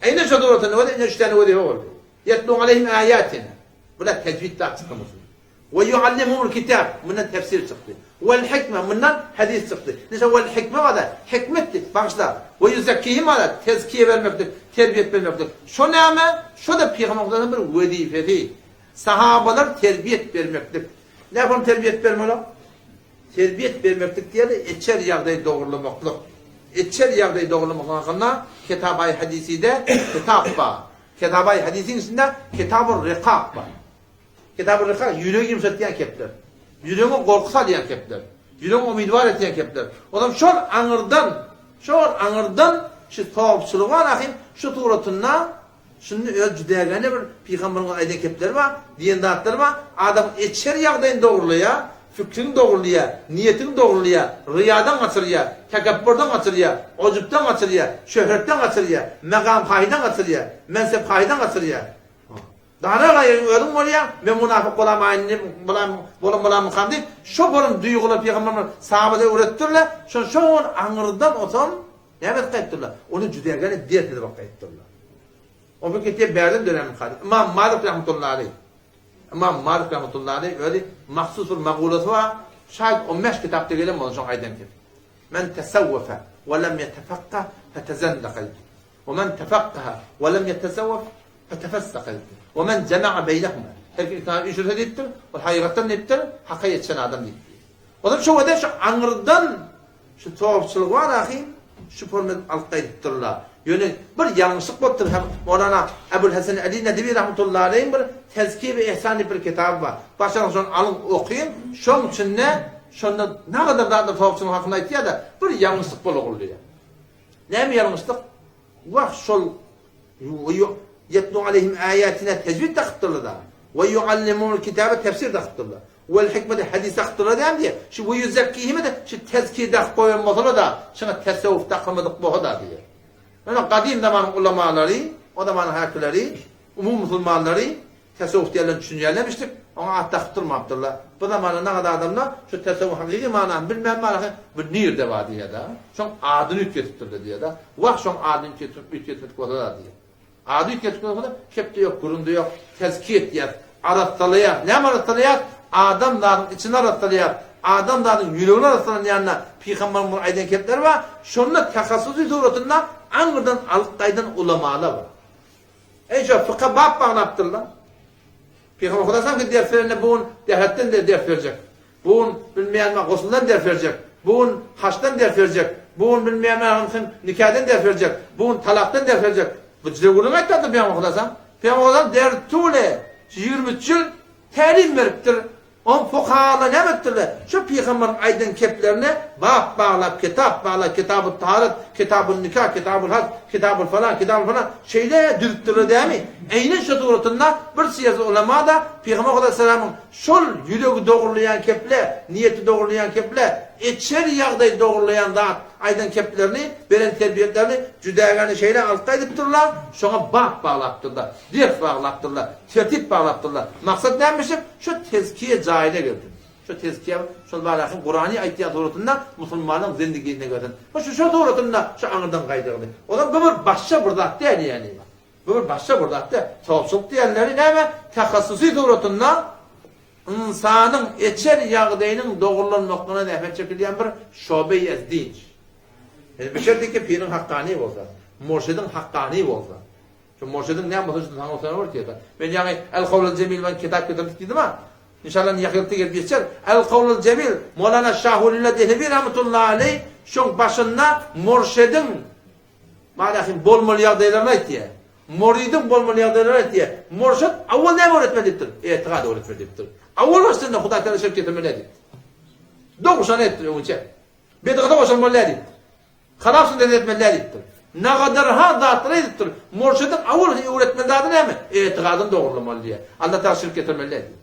Eýne şu suratynda bolsa ine üç däne wezipe boldy. Ýetlu aleýhim aýatina. Bular tejwid zat çykymy. We ýuallimuhumul kitap, mundan tefsir çykdy. Wel hikme, mundan hadys çykdy. Nişe wel hikme barada hikmet diýip, bagyşla. We ýuzekkihim barada tezkiýe bermeklik, terbiýet bermeklik. Şo näme? Şo-da Pygamberimiziň bir wezipesi. Sahabalar terbiýet bermeklik. Nähili terbiýet bermeli? Terbiýet bermeklik diýeli içer ýagdaýy dogurlamaklyk. Içer ýagdaýy dogurlamaklyk hakynda Kitabaý Hadiside kitap bar. Kitabaý Hadisiň içinde Kitabur Rikak bar. Kitaby Rika ýüregi ýumşatýan kepler. Ýüregiňe gorky salýan kepler. Ýüregiňi umydwar etýän kepler. Onam şol aňyrdan, şol aňyrdan şu sogapçylygy bar ahym, şu suratynda şunda öz jüdägäne bir pygamberiň aýdan kepleri bar, diýen zatlary bar. Adamyň içeri ýagdaýyny dogrulaýar, fikrini dogrulaýar, niýetini dogrulaýar, ryýadan gaçyrýar, tekepburdan gaçyrýar, ujupdan gaçyrýar, şöhretden gaçyrýar, megamhaýydan gaçyrýar, mensephaýydan gaçyrýar. Dana gaýygyň özüň bolýaň, men munafyk bolamaýyn diýip, bolam bolamykam diýip, şo bolan duýgular pygamberimiz sahabada öwretipdirler, şon şol aňyrdan otam näme edip gaýypdyrlar? Ony jüdägäne ders edip alyp gaýypdyrlar. O pikir diýip bärden dörämika diýip. Ymam Malik rahmetullahi aleýh. Ymam Malik rahmetullahi aleýh özi mahsus bir magulasy bar. Şaýat 15 kitapda gelen bolsa şoň aýdan gepi. Men tesawwafa we lem ýetefakka fetezendaka diýip. We men tefakkaha we lem ýetesawwaf Fetefessaka diýipdir. We men jema'a beýnehuma. Her kim ikisini üýşürse diýipdir, ol hakykatdan diýipdir, haka ýetişen adam diýipdir. Olar şo wada şu aňyrdan şu towapçylyk bar ahy, şu forma edip alyp gaýdypdyrlar. Ýöne bir ýalňyşlyk bolupdyr hem Mowlana Ebul Hasan Ali Nedwi rahmetullahi aleýhiň bir Tezkiye we Ihsan diýip bir kitaby bar. Başaryň şony alyň okyň, şoň içinde şonda nagadar zatlar towapçylyk hakynda aýtýar-da, bir ýalňyşlyk bolaguldy. Näme ýalňyşlyk? Wah şol Ýetlu aleýhim aýatina tejwid dakypdyrlar-da. We ýuallimunul kitabe tefsir dakypdyrlar. Wel hikmete hadis dakypdyrlar dämi diýýär. Şu we ýuzekkihime-de şu tezkiýe dakyp goýan bolsalar-da, şuňa tesewwuf dakylmadyk bolsa-da diýýär. Ýöne gadym zamanyň ulamalary, o zamanyň häkileri, umumy musulmanlary Tesewwuf diýenler düşünýärlemişdik, oňa at dakyp durmapdyrlar. Bu zamanda nagada adamlar şu tesewwuň hakyky manyny bilmän barasy bu nirde bar diýýär-de. Şoň adyny üýtgetipdirler diýýär-de. Wah şoň adyny üýtgetmedik bolsa-da diýýär. Ady üýtgetip bolsa-da kepde ýok, gürrüňde ýok, tezkiýe etýär, arassalaýar. Näme arassalaýar? Adam zadyň içini arassalaýar. Adam zadyň ýüregini arassalanýanda pygamberimiziň aýdan kepleri bar. Şonda tahassusy suratynda aňyrdan alyp gaýdan ulamalar bar. Eý şo fykha bap baglapdyrlar. Pygamber Hudaýam ki ders berende bu gün dähetden de ders berjek. Bu gün bilmeýänime gusuldan ders berjek. Bu gün haçdan ders berjek. Bu gün bilmeýänime kim nikadan ders berjek. Bu gün talakdan ders berjek. Bu juda gürrüň aýtýardy Pygamber Hudaýam. Pygamber Hudaýam der tule 23 ýyl tälim beripdir. Oň fukahalar näme etdirler? Şu pygamberiň aýdan keplerine bap baglap, kitap baglap, kitabut taharet, kitabun nikah, kitabul haj, kitabul falan, kitabul falan şeýle düzüpdirler dämi? Eýnen şu suratynda bir syýasy ulama-da Pygamber aleyhisselamyň şol ýüregi dogrulaýan keple, niýeti dogrulaýan keple, içeri ýagdaýy dogrulaýan zat aýdan keplerini, beren terbiýetlerini jüdägäni şeýle alyp gaýdypdyrlar, şoňa bap baglapdyrlar, ders baglapdyrlar. Tertip baglapdyrlar. Maksat nämişik? Şu tezkiýe jaýyna gelsin. Şu tezkiýe şol barasy Kurany aýtýan suratynda musulmanyň zindigine gelsin. Bu şu şu suratynda şu aňyrdan gaýdyrdy. Olam bu bir başga bir zat däl ýani. Bu bir başga bir zat däl. Sowçuluk diýenleri näme? Tahassusy suratynda ynsanyň içer ýagdaýynyň dogrulanmaklygyna zähmet çekilýän bir şobe-i ez-dinç. Ýani bir şertde ki piriň hakkany bolsa, murşidiň hakkany bolsa. Şu murşidiň näme bolsa şuny saňa oturan örtýär. Men ýaňy El Kawlul Jemil bilen kitap getirdik diýdim-a. Inşallah ýakynda gelip ýetişer. El Kawlul Jemil Mowlana Şahulilla Dehlewi rahmetullahi aleý şoň başynda murşidiň. Malahym bolmaly ýagdaýlaryny aýtýar. Murydyň bolmaly ýagdaýlaryny aýtýar. Murşid awwal näme öwretmeli diýipdir? Etikat öwretmeli diýipdir. Awwal başda Hudaý Tagala şirk getirmeli diýipdir. Dogry şony aýtdyr öňünçä. Bedgata goşulmaly däl diýipdir. Halal sünnet etmeli däl diýipdir. Nagadarha zatlary aýdypdyr. Murşidiň awwal öwretmeli zady näme? Etikadyny dogrulamaly diýýär. Allah Tagala şirk getirmeli däl diýipdir.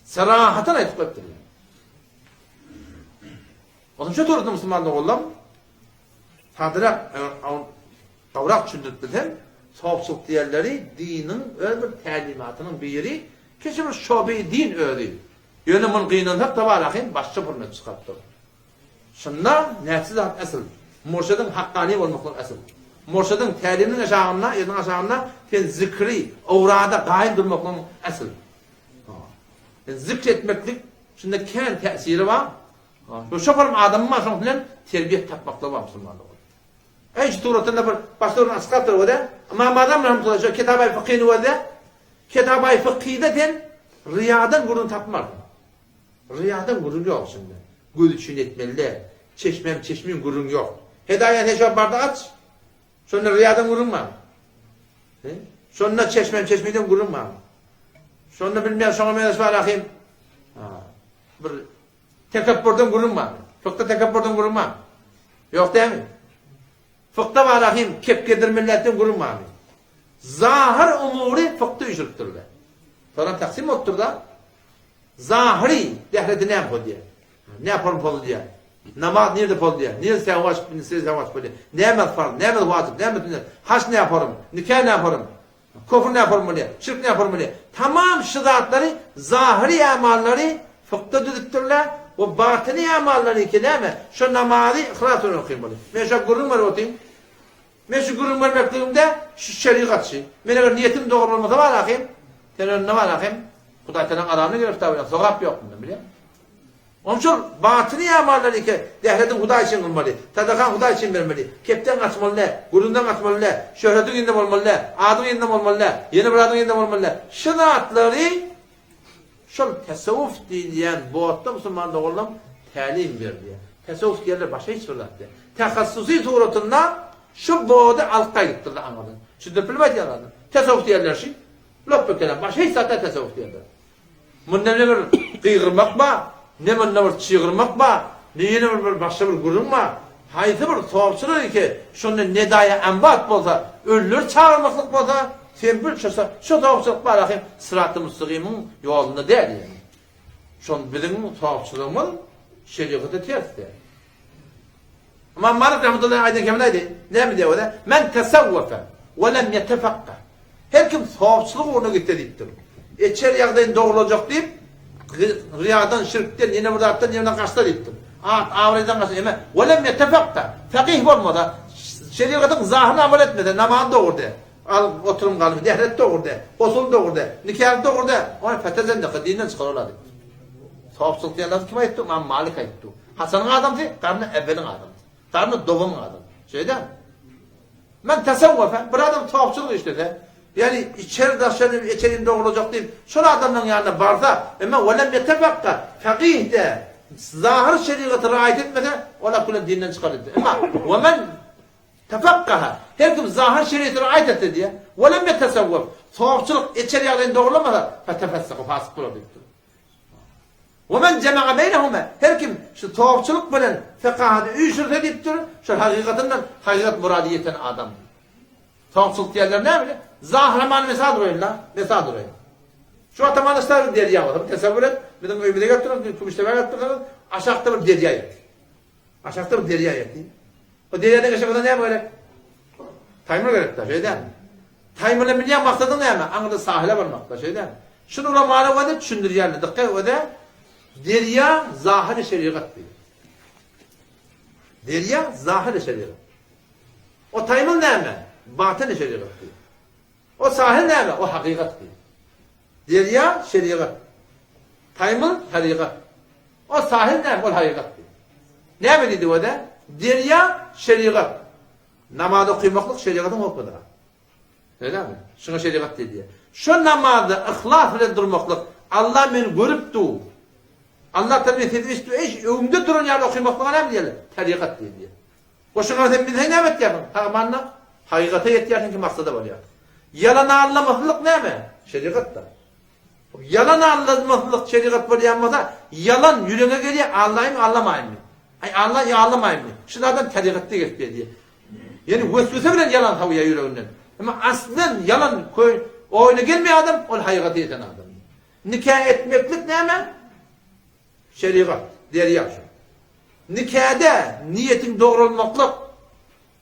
Sarahatan aýdyp goýupdyr. Onuň şu turda musulman doganlar sadyrak gowrak düşündirip bilsem, sopçylyk diýenleri diniň öz bir tälimatynyň biri, kiçi bir şobi din özi. Ýöne muny gynansak da bar ahym başga hürmet çykarypdyr. Şunda näçe zat asyl. Murşidiň hakkani bolmaklyk asyl. Murşidiň täliminiň aşagynda, eliniň aşagynda sen zikri, owrada gaýym durmaklygyň asyl. Zikr etmeklik şunda kän täsiri bar. Bu şoparyň adamy bar şoň bilen terbiýe tapmaklygy bar musulmanlygyň. Eý şu suratynda bir başda bir açyk galypdyr o-da. Ymam Azam rahmetullah şu Kitabaý fykyny gözle. Kitabaý fykyda sen ryýadan gürrüň tapmarsyň. Ryýadan gürrüň ýok şunda. Göz üçin etmeli däl. Çeşmem çeşmiň gürrüň ýok. Hedaýa sen şo barda aç. Şonda ryýadan gürrüň bar. Şonda çeşmem çeşmiden gürrüň bar. Şonda bilmeýän şoňa meňzeş bar ahym. Bir Tekepburdan gürrüň bar. Fykda tekepburdan gürrüň bar. Ýok dämi? Fykda bar ahim kepgedir milletden gürrüň barmy? Zahyr umury fykda üýşüripdirler. Soňra taksim bolupdyr-da. Zahyry dehreti näme bolýar? Ne form bolýar? Namaz nirde bolýar? Nirde savaş, nirde savaş bolýar? Näme farz, näme wajyp, näme sünnet? Haç näme form? Nikah näme form? Kufr näme form bolýar? Şirk näme form bolýar? Tamam şu zatlary zahyry amallary fykda düzüpdirler we batyny amallary ki näme? Şu namazy yhlas bilen okamaly. Men şu gürrüň berip otyryn. Men şu gürrüň bermekligimde şu şerigatçy. Men eger niýetim dogry bolmasa bar ahym, sen önüne bar ahym, Hudaý seniň azabyna giriftar bolýar. Sogap ýok munda, bilýäňmi? Onuň üçin batyny ýamarlar eke, dährediň Hudaý üçin kylmaly, sadakaň Hudaý üçin bermeli, kepden gaçmaly däl, gürrüňden gaçmaly däl, şöhretiň yzynda bolmaly däl, adyň yzynda bolmaly däl, ýene bir zadyň yzynda bolmaly däl. Şu zatlary şol tesewwuf diýilýän botda musulman doganlarym tälim berilýär. Tesewwuf diýenler başga hiç bir zat däl. Tehassusy suratynda şu body alyp gaýdypdyrlar aňyrdan. Düşündirip bilip aýdýan zadym. Tesewwuf diýenler şu. Lopba kelam. Başga hiç zat däl tesewwuf diýenler. Munda ne bir gygyrmak bar, ne munda bir çygyrmak bar, ne ýene bir bir başga bir gürrüň bar. Haýsy bir sowçylar ki, şonda nedaýa emwat bolsa, ölüleri çagyrmaklyk bolsa, sen bil şo şo sowçylyk bar ahym syraty müstegimiň ýolunda däl ýöne. Şon biziň sowçylygymyz şerigata ters däl. Ymam Malik rahmetullahi aýdan kemini aýdy. Näme diýýär o-da? Men tesawwafa we lem ýetefakka. Her kim sowapçylyk ugruna gitse diýipdir. Içeri ýagdaýyny dogrulajak diýip, ryýadan, şirkden, ýene bir zatdan, ýene gaçsa diýipdir. At, abraýdan gaçsa, eme we lem ýetefakka. Fakyh bolmasa, şerigatyň zahyryna amal etmese, namazy dogry däl. Al, oturym galymy, dehret dogry däl, gosul dogry däl, nikah dogry däl. Ony fetezendeka, dinden çykar olar diýipdir. Sowapçylyk diýen zady kim aýtdy? Ymam Malik aýtdy. Haçanyň adamsy? Garny äwweliň adamsy. Garny dowamyň adamsy. Şeýle dälmi? Men tasawwafa, bir adam sowapçylyk işlese, ýagny içeri daşary içerini dogrulajak diýip, şol adamlaryň ýanyna barsa, emma welem ýetefakka, fakyh däl, zahyr şerigaty raýat etmese, ol akülen dinden çykar diýipdir. Emma we men tefakkaha, her kim zahyr şerigaty raýat etse diýýär, welem ýetesawwaf, sowapçylyk içeri ýagdaýyny dogrulamasa, fetefessaka, fasyk bolar diýipdir. We men jema'a beýnehuma, her kim şu towçylyk bilen fekahady üýşürse diýipdir, şol hakykatyndan hakykat murady ýeten adam. Towçylyk diýenler näme bile? Zahramany mesal duraýyn-la, mesal duraýyn. Şu atamanyşda bir derýa bolsa, bir tesewwür et, biziň öýümize gelip durun, Kümüşdepä gelip dursaňyz, aşakda bir derýa ýatyr. Aşakda bir derýa ýatyr. O derýadan geçen bolsa näme gerek? Taýmyr gerek-dä, şeý dälmi? Taýmyra münýän maksadyň näme? Aňyrda sahyla barmak-da, şeý dälmi? Şuny ulamalar özi düşündirýärler. Dykgat özi derýa zahyry şerigat diýýär. Derýa zahyry şerigat. O taýmyr näme? Batyny şerigat diýýär. O sahyl näme? O hakykat diýýär. Derýa şerigat. Taýmyr tarygat. O sahyl näme? Ol hakykat diýýär. Näme diýdi o-da? Derýa şerigat. Namaz okymaklyk şerigatyň hokmudyr. Öýlemi? Şuňa şerigat diýilýär. Şu namazda yhlas bilen durmaklyk, Allah meni görüp dur. Allah taala meni sesimi eşidip, eş, öňümde duran ýaly okymaklyga näme diýilýär? Tarykat diýilýär. Goşuňa sen bilseň näme etýärsiň? Hamanda hakykata ýetýärsiň ki maksada barýarsyň. Ýalan aldamaslyk näme? Şerigatda. Ýalan aldamaslyk şerigat bolýan bolsa, ýalan ýüregiňe gelýär, aldaýynmy, aldamaýynmy? Aý aldaýyn ýa aldamaýynmy? Şu zadam tarygatda gelip gelýär. Ýani weswese bilen ýalan sowýar ýüreginden. Emma aslen ýalan köý oýuna gelmeýän adam ol hakykata ýeten adam. Nika etmeklik näme? Şerigat, derýa şu. Nikada niýetiň dogralmaklyk,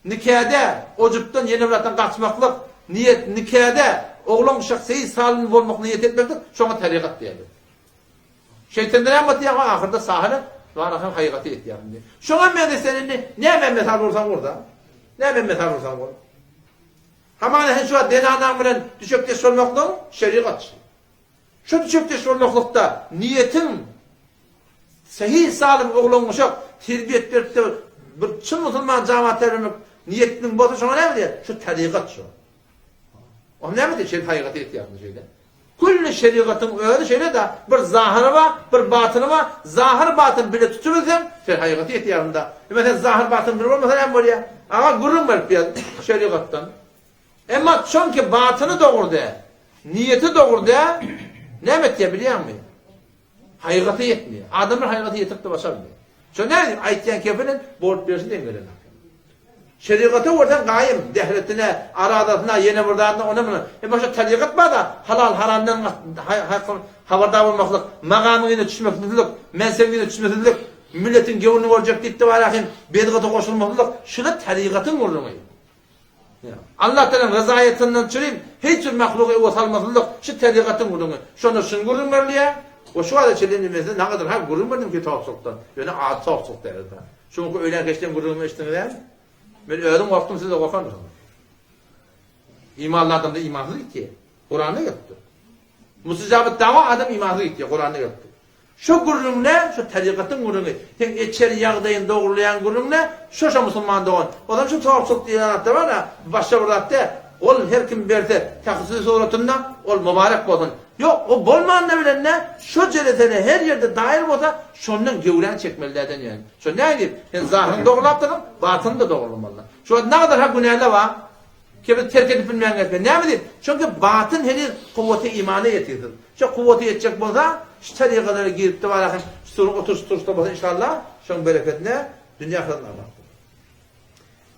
nikada ojupdan ýene bir zatdan gaçmaklyk, niýet nikada oglan uşak seýis salyn bolmak niýet etmeklik şoňa tarygat diýerler. Şeýtende näme bolýar? Ahyrda sahyra warahan haýygaty ýetýär indi. Şoňa meňzeş sen indi näme mesal ursaň ur-da. Näme mesal ursaň ur. Hamana sen şu wagt zenanaň bilen düşekdeş bolmaklygyň şerigatçy. Şu düşekdeş bolmaklykda niýetiň sahyh salym oglan-uşak terbiýet berip-de bir çyn musulman jamaat terbiýelemek niýetiniň bolsa şoňa näme diýer? Şu tarykat şu. Ol näme diýer? Şeýle haýygaty etýärsiň şeýle. Külli şerigatyň özi şeýle-de, bir zahyry bar, bir batyny bar. Zahyr batyn bile tutubilseň, sen haýygaty etýärsiň-da. Emma sen zahyr batyn bile bolmasa näme bolýar? Aga gürrüň berip ýaz şerigatdan. Emma çünki batyny dogry däl, niýeti dogry däl, näme etýär bilýäňmi? Haýygata ýetmeýär. Adamlar haýygata ýetirip-de başarmaýar. Şo nädip aýtýan kefilin bolup berşi deň gelenok. Şerigata görseň gaýym, dehretine, aradasyna, ýene bir zadyna, ona muna. Emma şo tarykat bar-da, halal haramdan habardar bolmaklyk, magamyň ýüzüne düşmeksizlik, mensebiň ýüzüne düşmesizlik, milletiň göwnüni görjek diýip-de barahym bedgata goşulmaslyk, şular tarykatyň gürrüňi. Allah Tagalaň ryzaýatyndan çürim hiç bir mahlugy öwe salmaslyk şu tebigatyň gürrüňi. Şonda şuny gürrüň berilýär. We şu wagta çenli indi men size nagadyr ha gürrüň berdim ki towsukdan. Ýöne ady towsuk däldi. Şu günki öýlän keçden gürrüňimi eşitdiňiz dälmi? Men özüm gorkdum siz-de gorkanmysyňyz? Imanly adamda imansyz gitýär. Kuranda gelipdir. Mustajabat dawa adam imansyz gitýär. Kuranda gelipdir. Şo gürrüňle, şo tarykatyň gürrüňi, seň içeri ýagdaýyňy dogrulaýan gürrüňle, şo-şo musulman dogan. Ozal şu towsuk diýlen zatlar bar-a, bu başga bir zat däl. Ol her kim berse, tahsisi suratynda, ol mubarek bolsun. Ýok, o bolmanda bilende, şo jelesene her ýerde daýyr bolsa, şondan göwräňi çekmeli däl ýöne. Şo nädip? Sen zahyryňy dogrulapdyrsyň, batynyňy-da dogrulamaly. Şu wagt nagadyr-ha günäler bar. Kebir terk edip bilmän gezse. Näme diýip? Çünki batyn heniz kuwwaty imana ýetirsiz. Şo kuwwata ýetjek bolsa, şu tarykalara girip-de barahyn, şu suruň oturyş-turuşda bolsa inşallah, şoň bereketine dünýe ahyret abat bolar.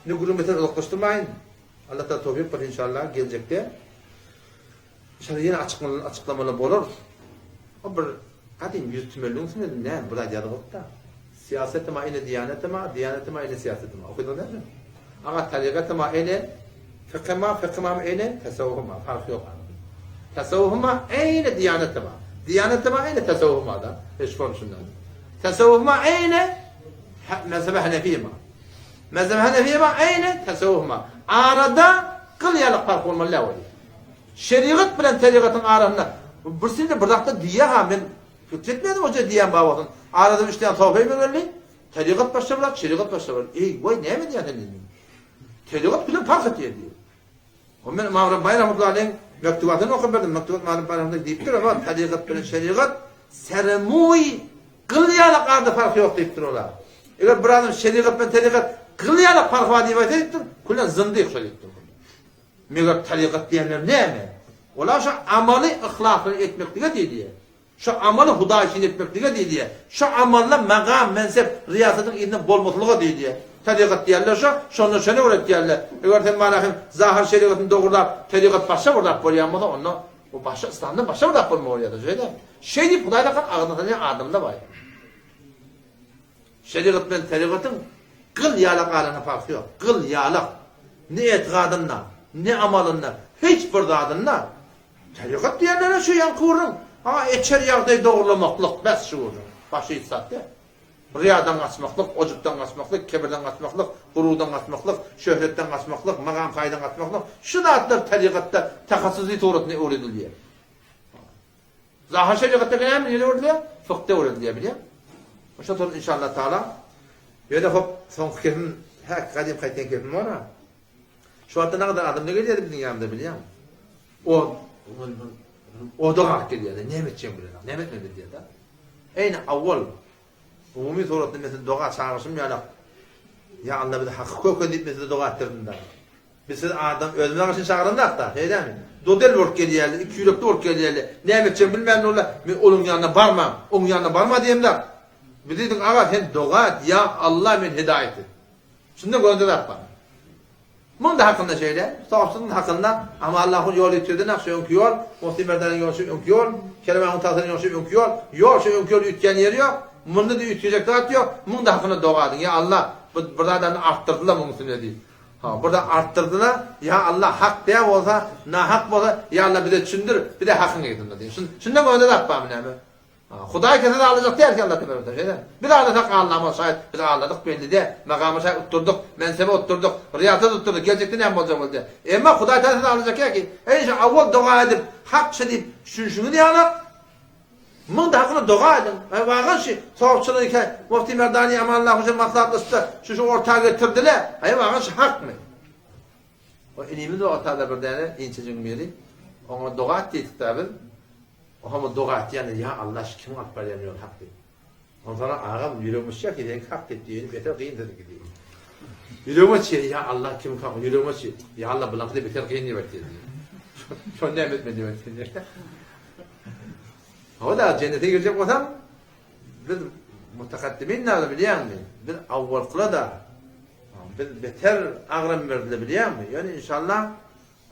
Indi gürrüň beter uzaklaşdyrmaýyn. Allah Taala towfyk bersin inşallah geljekde. Inşallah ýene açyklamalar bolar. O bir gadym ýüz tümenligiň üstünde näme bir zat ýazylypda. Syýasatyma ene diýanetima, diýanetima ene syýasatyma. Okydyňyz näme? Aga tarykatyma ene fykyma, fykymam ene tasawwufyma. Farky ýok arasynda. Tasawwufyma ene diýanetima. Diýanetima ene tasawwufyma da. Hiç form şundan. Tasawwufyma ene mezhebe hanefiyema. Mezhebe hanefiyema ene tasawwufyma. Arada gyl ýaly fark bolmaly däl bolýar. Şerigat bilen tarykatyň arasynda bir sinde bir zatda diýýär-ha men pikir etmedim hoja diýýän babasyny. Arada üç däne sofy geldi. Tarykat başga bir zat, şerigat başga bir. Eý, waý näme diýýän sen diýdim. Tarykat bilen parh etýär diýýär. O men Ymam Rabbani rahmetullahi aleyh mektubatyny okap berdim. Mektubat Ymam Rabbani rahmetullahi diýipdir, ama tarykat bilen şerigat seremuý gyl ýaly arada parh ýok diýipdir olar. Eger bir adam şerigat bilen tarykat gyl ýaly parh bar diýip aýtsa diýipdir, küllen zyndyk şo diýipdir. Meger tarykat diýenler näme? Olar şo amaly yhlas bilen etmeklige diýilýär. Şo amaly Hudaý üçin etmeklige diýilýär. Şo amalla magam, mensep, ryýasatyň yzynda bolmaslyga diýilýär. Tarykat diýenler şo, şonda şony öwretýärler. Eger sen mana hem zahyr şerigatyny dogrulap, tarykat başga bir zat bolýan bolsa, onda o başga yslamdan başga bir zat bolmaly bolýar-da, şeýle dälmi? Şeý diýip Hudaý takan agzyna salýan adam-da bar. Şerigat bilen tarykatyň gyl ýalak arasynda parhy ýok. Gyl ýalak. Ne etigadynda, ne amalynda, hiç bir zadynda. Tarykat diýenlere şu ýaňky gürrüň. Ha, içer ýagdaý dogrulamaklyk, bes şu gürrüň. Başga hiç zat däl. Ryýadan gaçmaklyk, ojupdan gaçmaklyk, kebirden gaçmaklyk, gururdan gaçmaklyk, şöhretden gaçmaklyk, magam-paýdan gaçmaklyk, şu zatlar tarykatda tahassusy suratynda öwredilýär. Zahyr şerigatda näme nirede öwredilýär? Fykda öwredilýär bilýäňmi? Şondan soň inşallah taala ýöne hop soňky kepim häk gadym gaýtýan kepim bar ha. Şu wagtda nagadan adam ne gelýärdi biziň ýanymyza bilýäňmi? O oda galyp gelýärdi. Näme etjegimi bilenok. Näme etmeli diýýärdi. Eýni awwal umumy suratda men sizi doga çagyryşym ýalak. Ýa Alla bizi haky köke diýip men size doga etdirdim-dä. Biz sizi adam özümize garşy çagyranzak-da, şeýdämi? Dodel bolup gelýärler, ikiýürekli bolup gelýärler. Näme etjegini bilmän durlar. Men olaň ýanyna barmaň, oň ýanyna barma diýemzak. Biz diýdik, aga sen doga et, ýa Alla meni hidaýat et. Şunda gözde zat bar. Muň-da hakynda şeýle, sowapsyzyň hakynda, amma Allahun ýoly üýtgeden-ak şu öňki ýol, Muhsin Merdanyň ýoly şu öňki ýol, Kerem ahun Tagsyryň ýoly şu öňki ýol, ýol şu öňki ýol üýtgän ýeri ýok, munda-da üýtgejek zat ýok, muň-da hakynda doga ediň, ýa Allah, bu bir zadany artdyrdylar muň üstüne diýip. Ha, bir zat artdyrdylar, ýa Allah hak däl bolsa, nahak bolsa, ýa Allah bize düşündir, bize hakyň yzynda diýip. Şundan gözde zat barmy näme? Hudaý kese-de aldajak däl ki Allah tebaraka we teala. Biz aldasak allamaz şaýat biz aldadyk belli däl. Magama şaý utdurdyk, mensebe utdurdyk, ryýasat utdurdyk, geljekde näme boljak boldy. Emma Hudaý taala sizi aldajak däl ki, eý şu awwal doga edip, hak şe diýip düşünşiňiz ýaly, muň-da hakyna doga ediň. Eý wagan şi sogapçylyk eken, Mufti Merdani Amanullah hoja maslahatlaşdy-da, şu şu orta getirdiler. Eý wagan şi hakmy? O inimiz bar otada bir däne inçejigiň biri. Oňa doga et diýdik-dä biz. Oňa doga etýändir, ýa Allah şu kimiň alyp barýan ýoly hak diýip. Onsoňra agam ýüregim uçýar ki seňki hak diýip diýeni beter gyn siziňki diýip. Ýüregim uçýar, ýa Allah kimiňki hak, ýüregim uçýar, ýa Allah bulaňky-da beter gyn diýip aýtýar diýip. Şony näme etmeli diýip aýtýar. Hawa-da jennete girjek bolsaň biz mutakaddimin näme bilýäňmi? Biz awwalkyla-da biz beter agram berdiler bilýäňmi? Ýöne inşallah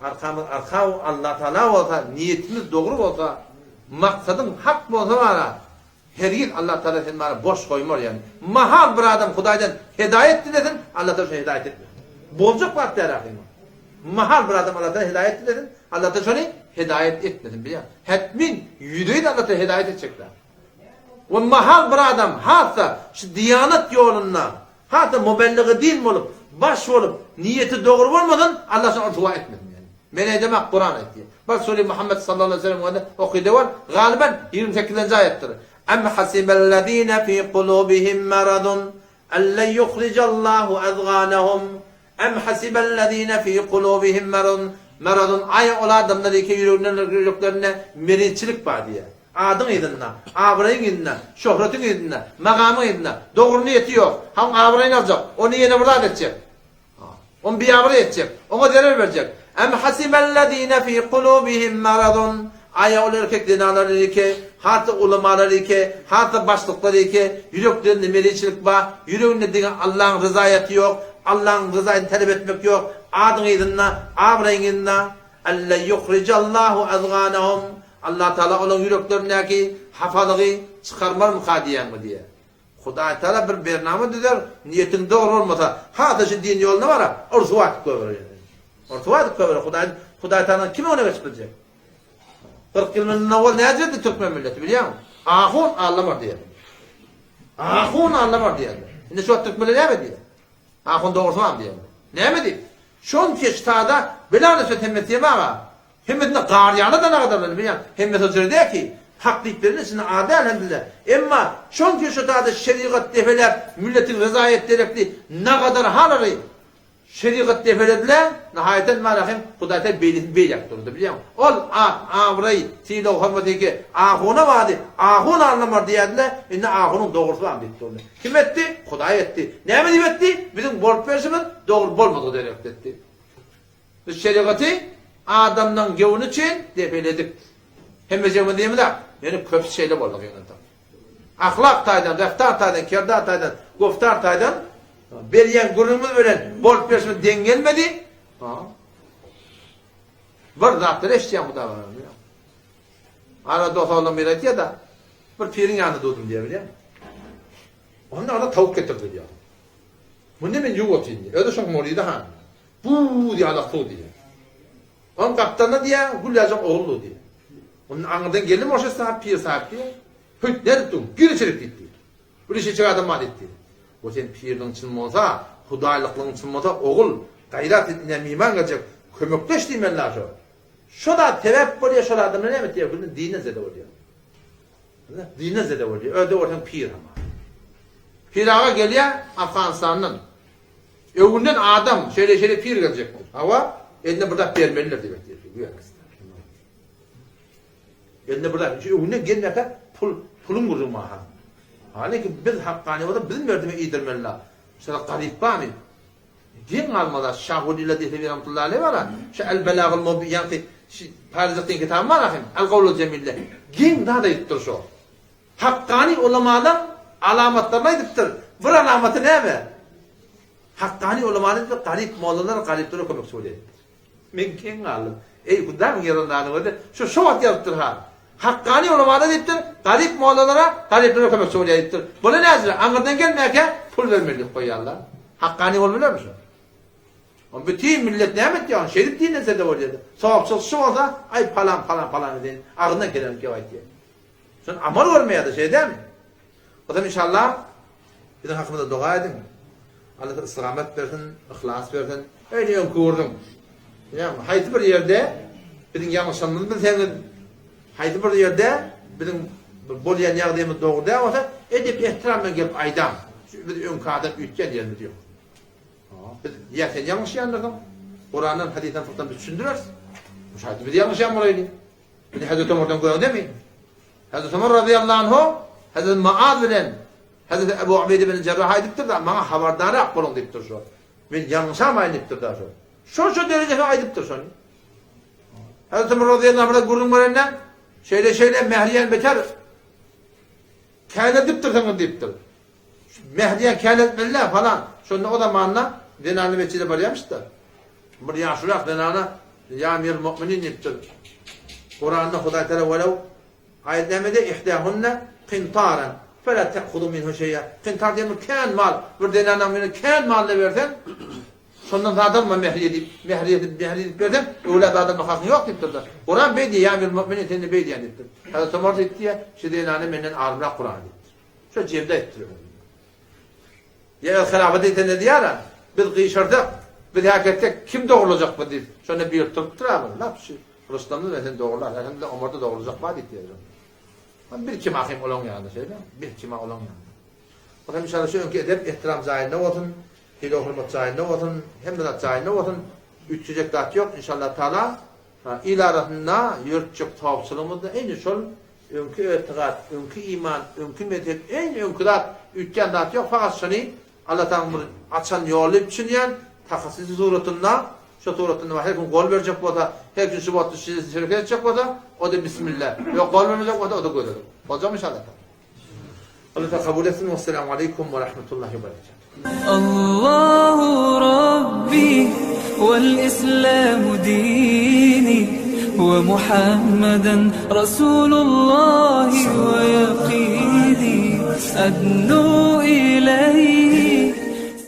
Arkamyz arka Allatagala bolsa, niýetimiz dogry bolsa, maksadyň hak bolsa bara, hergiz Allatagala seni bara boş goýmar ýagny. Mahal bir adam Hudaýdan hedaýat dilesin, Allatagala şony hedaýat etmesin. Boljak zat däl ahyryn. Mahal bir adam Allatagala hedaýat dilesin, Allatagala şony hedaýat etmesin bilýäňmi? Hetmin ýüzleýin Allatagala hedaýat etjek zat. We mahal bir adam hassa şu diýanat ýolunda Hat-da mubelligy din bolup, baş bolup, niýeti dogry bolmasyn, Allah şoňa ryswa etmesin ýagny. Men aýdamak Kuran aýtýar. Bir sure Muhammet sallallahu aleýhi we sellem barada okyda bar, galyban 28-nji aýatdyr. Am hasibellezine fi kulubihim maradun en len yuhrijallahu azganahum Am hasibellezine fi kulubihim maradun maradun aý ol adamlar eke ýüreginden ýüreklerinde merizçilik bar diýýär. Adyň yzynda, abraýyň yzynda, şöhretiň yzynda, magamyň yzynda, dogry niýeti ýok. Haň abraýyny aljak, ony ýene bir zat etjek. Ony biabraý etjek, oňa zerer berjek. Em hasibellezine fi kulubihim maradun. Aýa ol erkek zenanlar eke, has-da ulamalar eke, has-da başlyklar eke, ýüreklerinde meriçilik bar, ýüreginde diňe Allaň ryzaýaty ýok, Allaň ryzaýatyny talap etmek ýok, adyň yzynda, abraýyň yzynda. Alla ýuhrijallahu azganahum. Allah Taala olaryň ýüreklerindäki hapalygy çykarmarmyka diýýäňmi diýýär. Hudaý Taala bir bernama düzer, niýetiň dogry bolmasa, hasa şu din ýoluna bara, ryswa edip goýberer ýöne. Ryswa edip goýberer. Hudaý Hudaý Taala kim öňüne geçip biljek? 40 ýyl mundan owal nädip türkmen milleti bilýäňmi? Ahun Alla bar diýýär. Ahun Alla bar diýýär. Indi şu wagt türkmenler näme diýýär? Ahun dogrusy barmy diýýär. Näme diýip? Şonça ştada bela nöset hemmesi diýme aga. Hemmesinde gar ýaly da nagadar bilen bilýän. Hemmesi o jerde ki, hak diýip berlen içinde az däl elhamdülillah. Emma şonça ştada şerigat depeläp milletiň rezaýet derekli nagadar halary şerigat depelediler. Nahaýaten mana hem Hudaý taala beýlesini beýläk durdy bilýäňmi. Ol at, abraý, sylag, hormat eke ahuna bardy. Ahun alnamar diýýärdiler. Indi ahunyň dogrusy barmy diýip durdy. Kim etdi? Hudaý etdi. Näme diýip etdi? Biziň bolup berşimiz dogry bolmadygy derekli etdi. Biz şerigaty adamlaryň göwni üçin depeledik. Hemmejigimiz diýemizok, ýöne köpüsi şeýle boldy gynansak. Ahlak taýdan, reftar taýdan, kerdar taýdan, goftar taýdan berýän gürrüňimiz bilen bolup berşimiz deň gelmedi. Bir zatlar eşidýän Hudaý bar. Ara dost oglan biri aýtýar-da, bir piriň ýanynda durdum diýýär, bilýäňmi? Onda ona towuk getirdi diýýär. Munda men ýuwup otyryn diýýär. Özi şoň murydy han. Buz ýalak suw diýýär. Onuň gapdalynda diýýär, gül ýaljak ogul dur diýýär. Onda aňyrdan geldi moşe sahyp, pir sahyp diýýär. Hüýt, nädip dur? Gir içerik diýip diýýär. Bir işeçek adam bar diýip diýýär. O sen pirligiň çyn bolsa, hudaýlyklygyň çyn bolsa, ogul, gaýrat et, ine miman geljek, kömekleş diýmeli-la şo. Şo zat sebäp bolýar, şol adamlar näme etýär? Günde dinden zede bolýar. Dinden zede bolýar. Öde bolsaň pir hama. Pir aga gelýär Afganistandan. Öwünden adam şeýle-şeýle pir geljekdir. Hawa, eline bir zat bermelidir diýip aýtýar. Eline bir zat, öwünden gelmese pul, puluň gürrüňi bar. Halyki biz hakkany bolsa bizim merdime iýdirmeli. Şeýle garyp barmy? Geň galmaza Şah Welilla Dehlewi rahmetullahi aleýh bar-a, şu El Belagyl Mubin ýaňky şu Paryzak diýen kitaby bar ahym, El Gawlul Jemilde. Geň zat aýdypdyr şo. Hakkany ulamalaň alamatlaryny aýdypdyr. Bir alamaty näme? Hakkany ulamany diýip garyp mollalar garyplara kömekçi bolýar diýipdir. Men geň galdym. Eý, Hudaýyň ýazan zadyny görde, şu şo wagt ýazypdyr ha. Hakkany ulamada diýipdir, garyp mollalara garyplara kömekçi bolýar diýipdir. Bular näcirä, aňyrdan gelmäkä pul bermeli diýip goýýarlar. Hakkany bolup bilermi şu? Oň bütin millet näme etýär ony? Şeýdip dinlense-de bolýar. Sogapçylyk şu bolsa, aý palan palan palan diýen agzyndan geleni gep aýtýar. Şony amal görmeýär-de, şeýle dälmi? Onsoň inşallah biziň hakymyzda doga ediň. Allah size istigamet bersin, yhlas bersin. Öýle öňki gürrüň. Ýagny haýsy bir ýerde biziň ýalňyşanymyzy bilseňiz, haýsy bir ýerde biziň bir bolýan ýagdaýymyz dogry däl bolsa, edep-ehtiram bilen gelip aýdaň. Şu biz öňki adam üýtgän ýerimiz ýok. Biz ýa sen ýalňyşýandyrsyň, Kurandan, hadysdan, fykdan biz düşündireris. Şaýat biz ýalňyşýan bolaýly. Indi Hezreti Omardan gördemi? Hezreti Omar razyýallahu anhu Hezreti Muaz bilen Hezreti Ebu Ubeýde ibn Jerraha aýdypdyr-da, maňa habardarak boluň diýipdir şo. Men ýalňyşamaýyn diýipdir-da şo. Şonça derejesi aýdypdyr şony. Hezreti Omar razyýallahu anhu gürrüň berende, şeýle-şeýle mähriýan beter käledipdirsiňiz diýipdir. Mähriýan käletmeli-dä falan. Şonda o zamanda zenanlar metjide barýarmyş-da. Bir ýaşulyrak zenana Ýa Amirul Mu'minin diýipdir. Kuranda Hudaý Tagala Welew aýat näme diýýär? Ihdahunne qintaran fela te'huzu minhu şeý'a. Qintar diýen bir kän mal. Bir zenana meni kän malyny berseň, şondan zat alma mehriýe diýip, mehriýe diýip, mehriýe diýip berseň, öwlä zat alma hakyň ýok diýipdir-de. Kuran beý diýýär, ýa Amirul Mu'minin sen-de beý diýýän diýipdir. Hazreti Omar diýipdir, şu zenana menden alymrak Kuran diýipdir. Şo jemde aýtdyr. Ýa öz hylafat etende diýýär-ä, Biz gyşarsak, biz häk etsek, kim dogrulajak bu diýip, şonda biri turupdyr-a, bir lap şu Rustamda men seni dogrular, elhamdülillah Omarda dogrulajak bar diýip diýýär. Şonda. Bir kim ahym olaň ýanynda şeýle, bir kim olaň ýanynda. O hem inşallah şu öňki edep ehtiram jaýynda bolsun, sylag-hormat jaýynda bolsun, hemme zat jaýynda bolsun, üýtgejek zat ýok, inşallah taala il arasynda ýörtjek sogapçylygymyz-da eýni şol Öňki ötigat, öňki iman, öňki mezhep, iň öňki zat, üýtgän zat ýok, fakat şony Allatagalaň bir açan ýoly diýip düşünýän, takasysy suratynda, şo suratynda bar, her kim gol berjek bolsa, her kim şu wagtda şu hereket etjek bolsa, o-da bismillah, ýok gol bermejek bolsa, o-da gözellik. Boljakmy inşallah? Allah Taala kabul etsin. Wesselamu aleýkum we rahmetullahi we berekatuh. Allahu Rabbi wal Islamu dini we Muhammeden Rasulullahi we ýakini adnu ileýhi.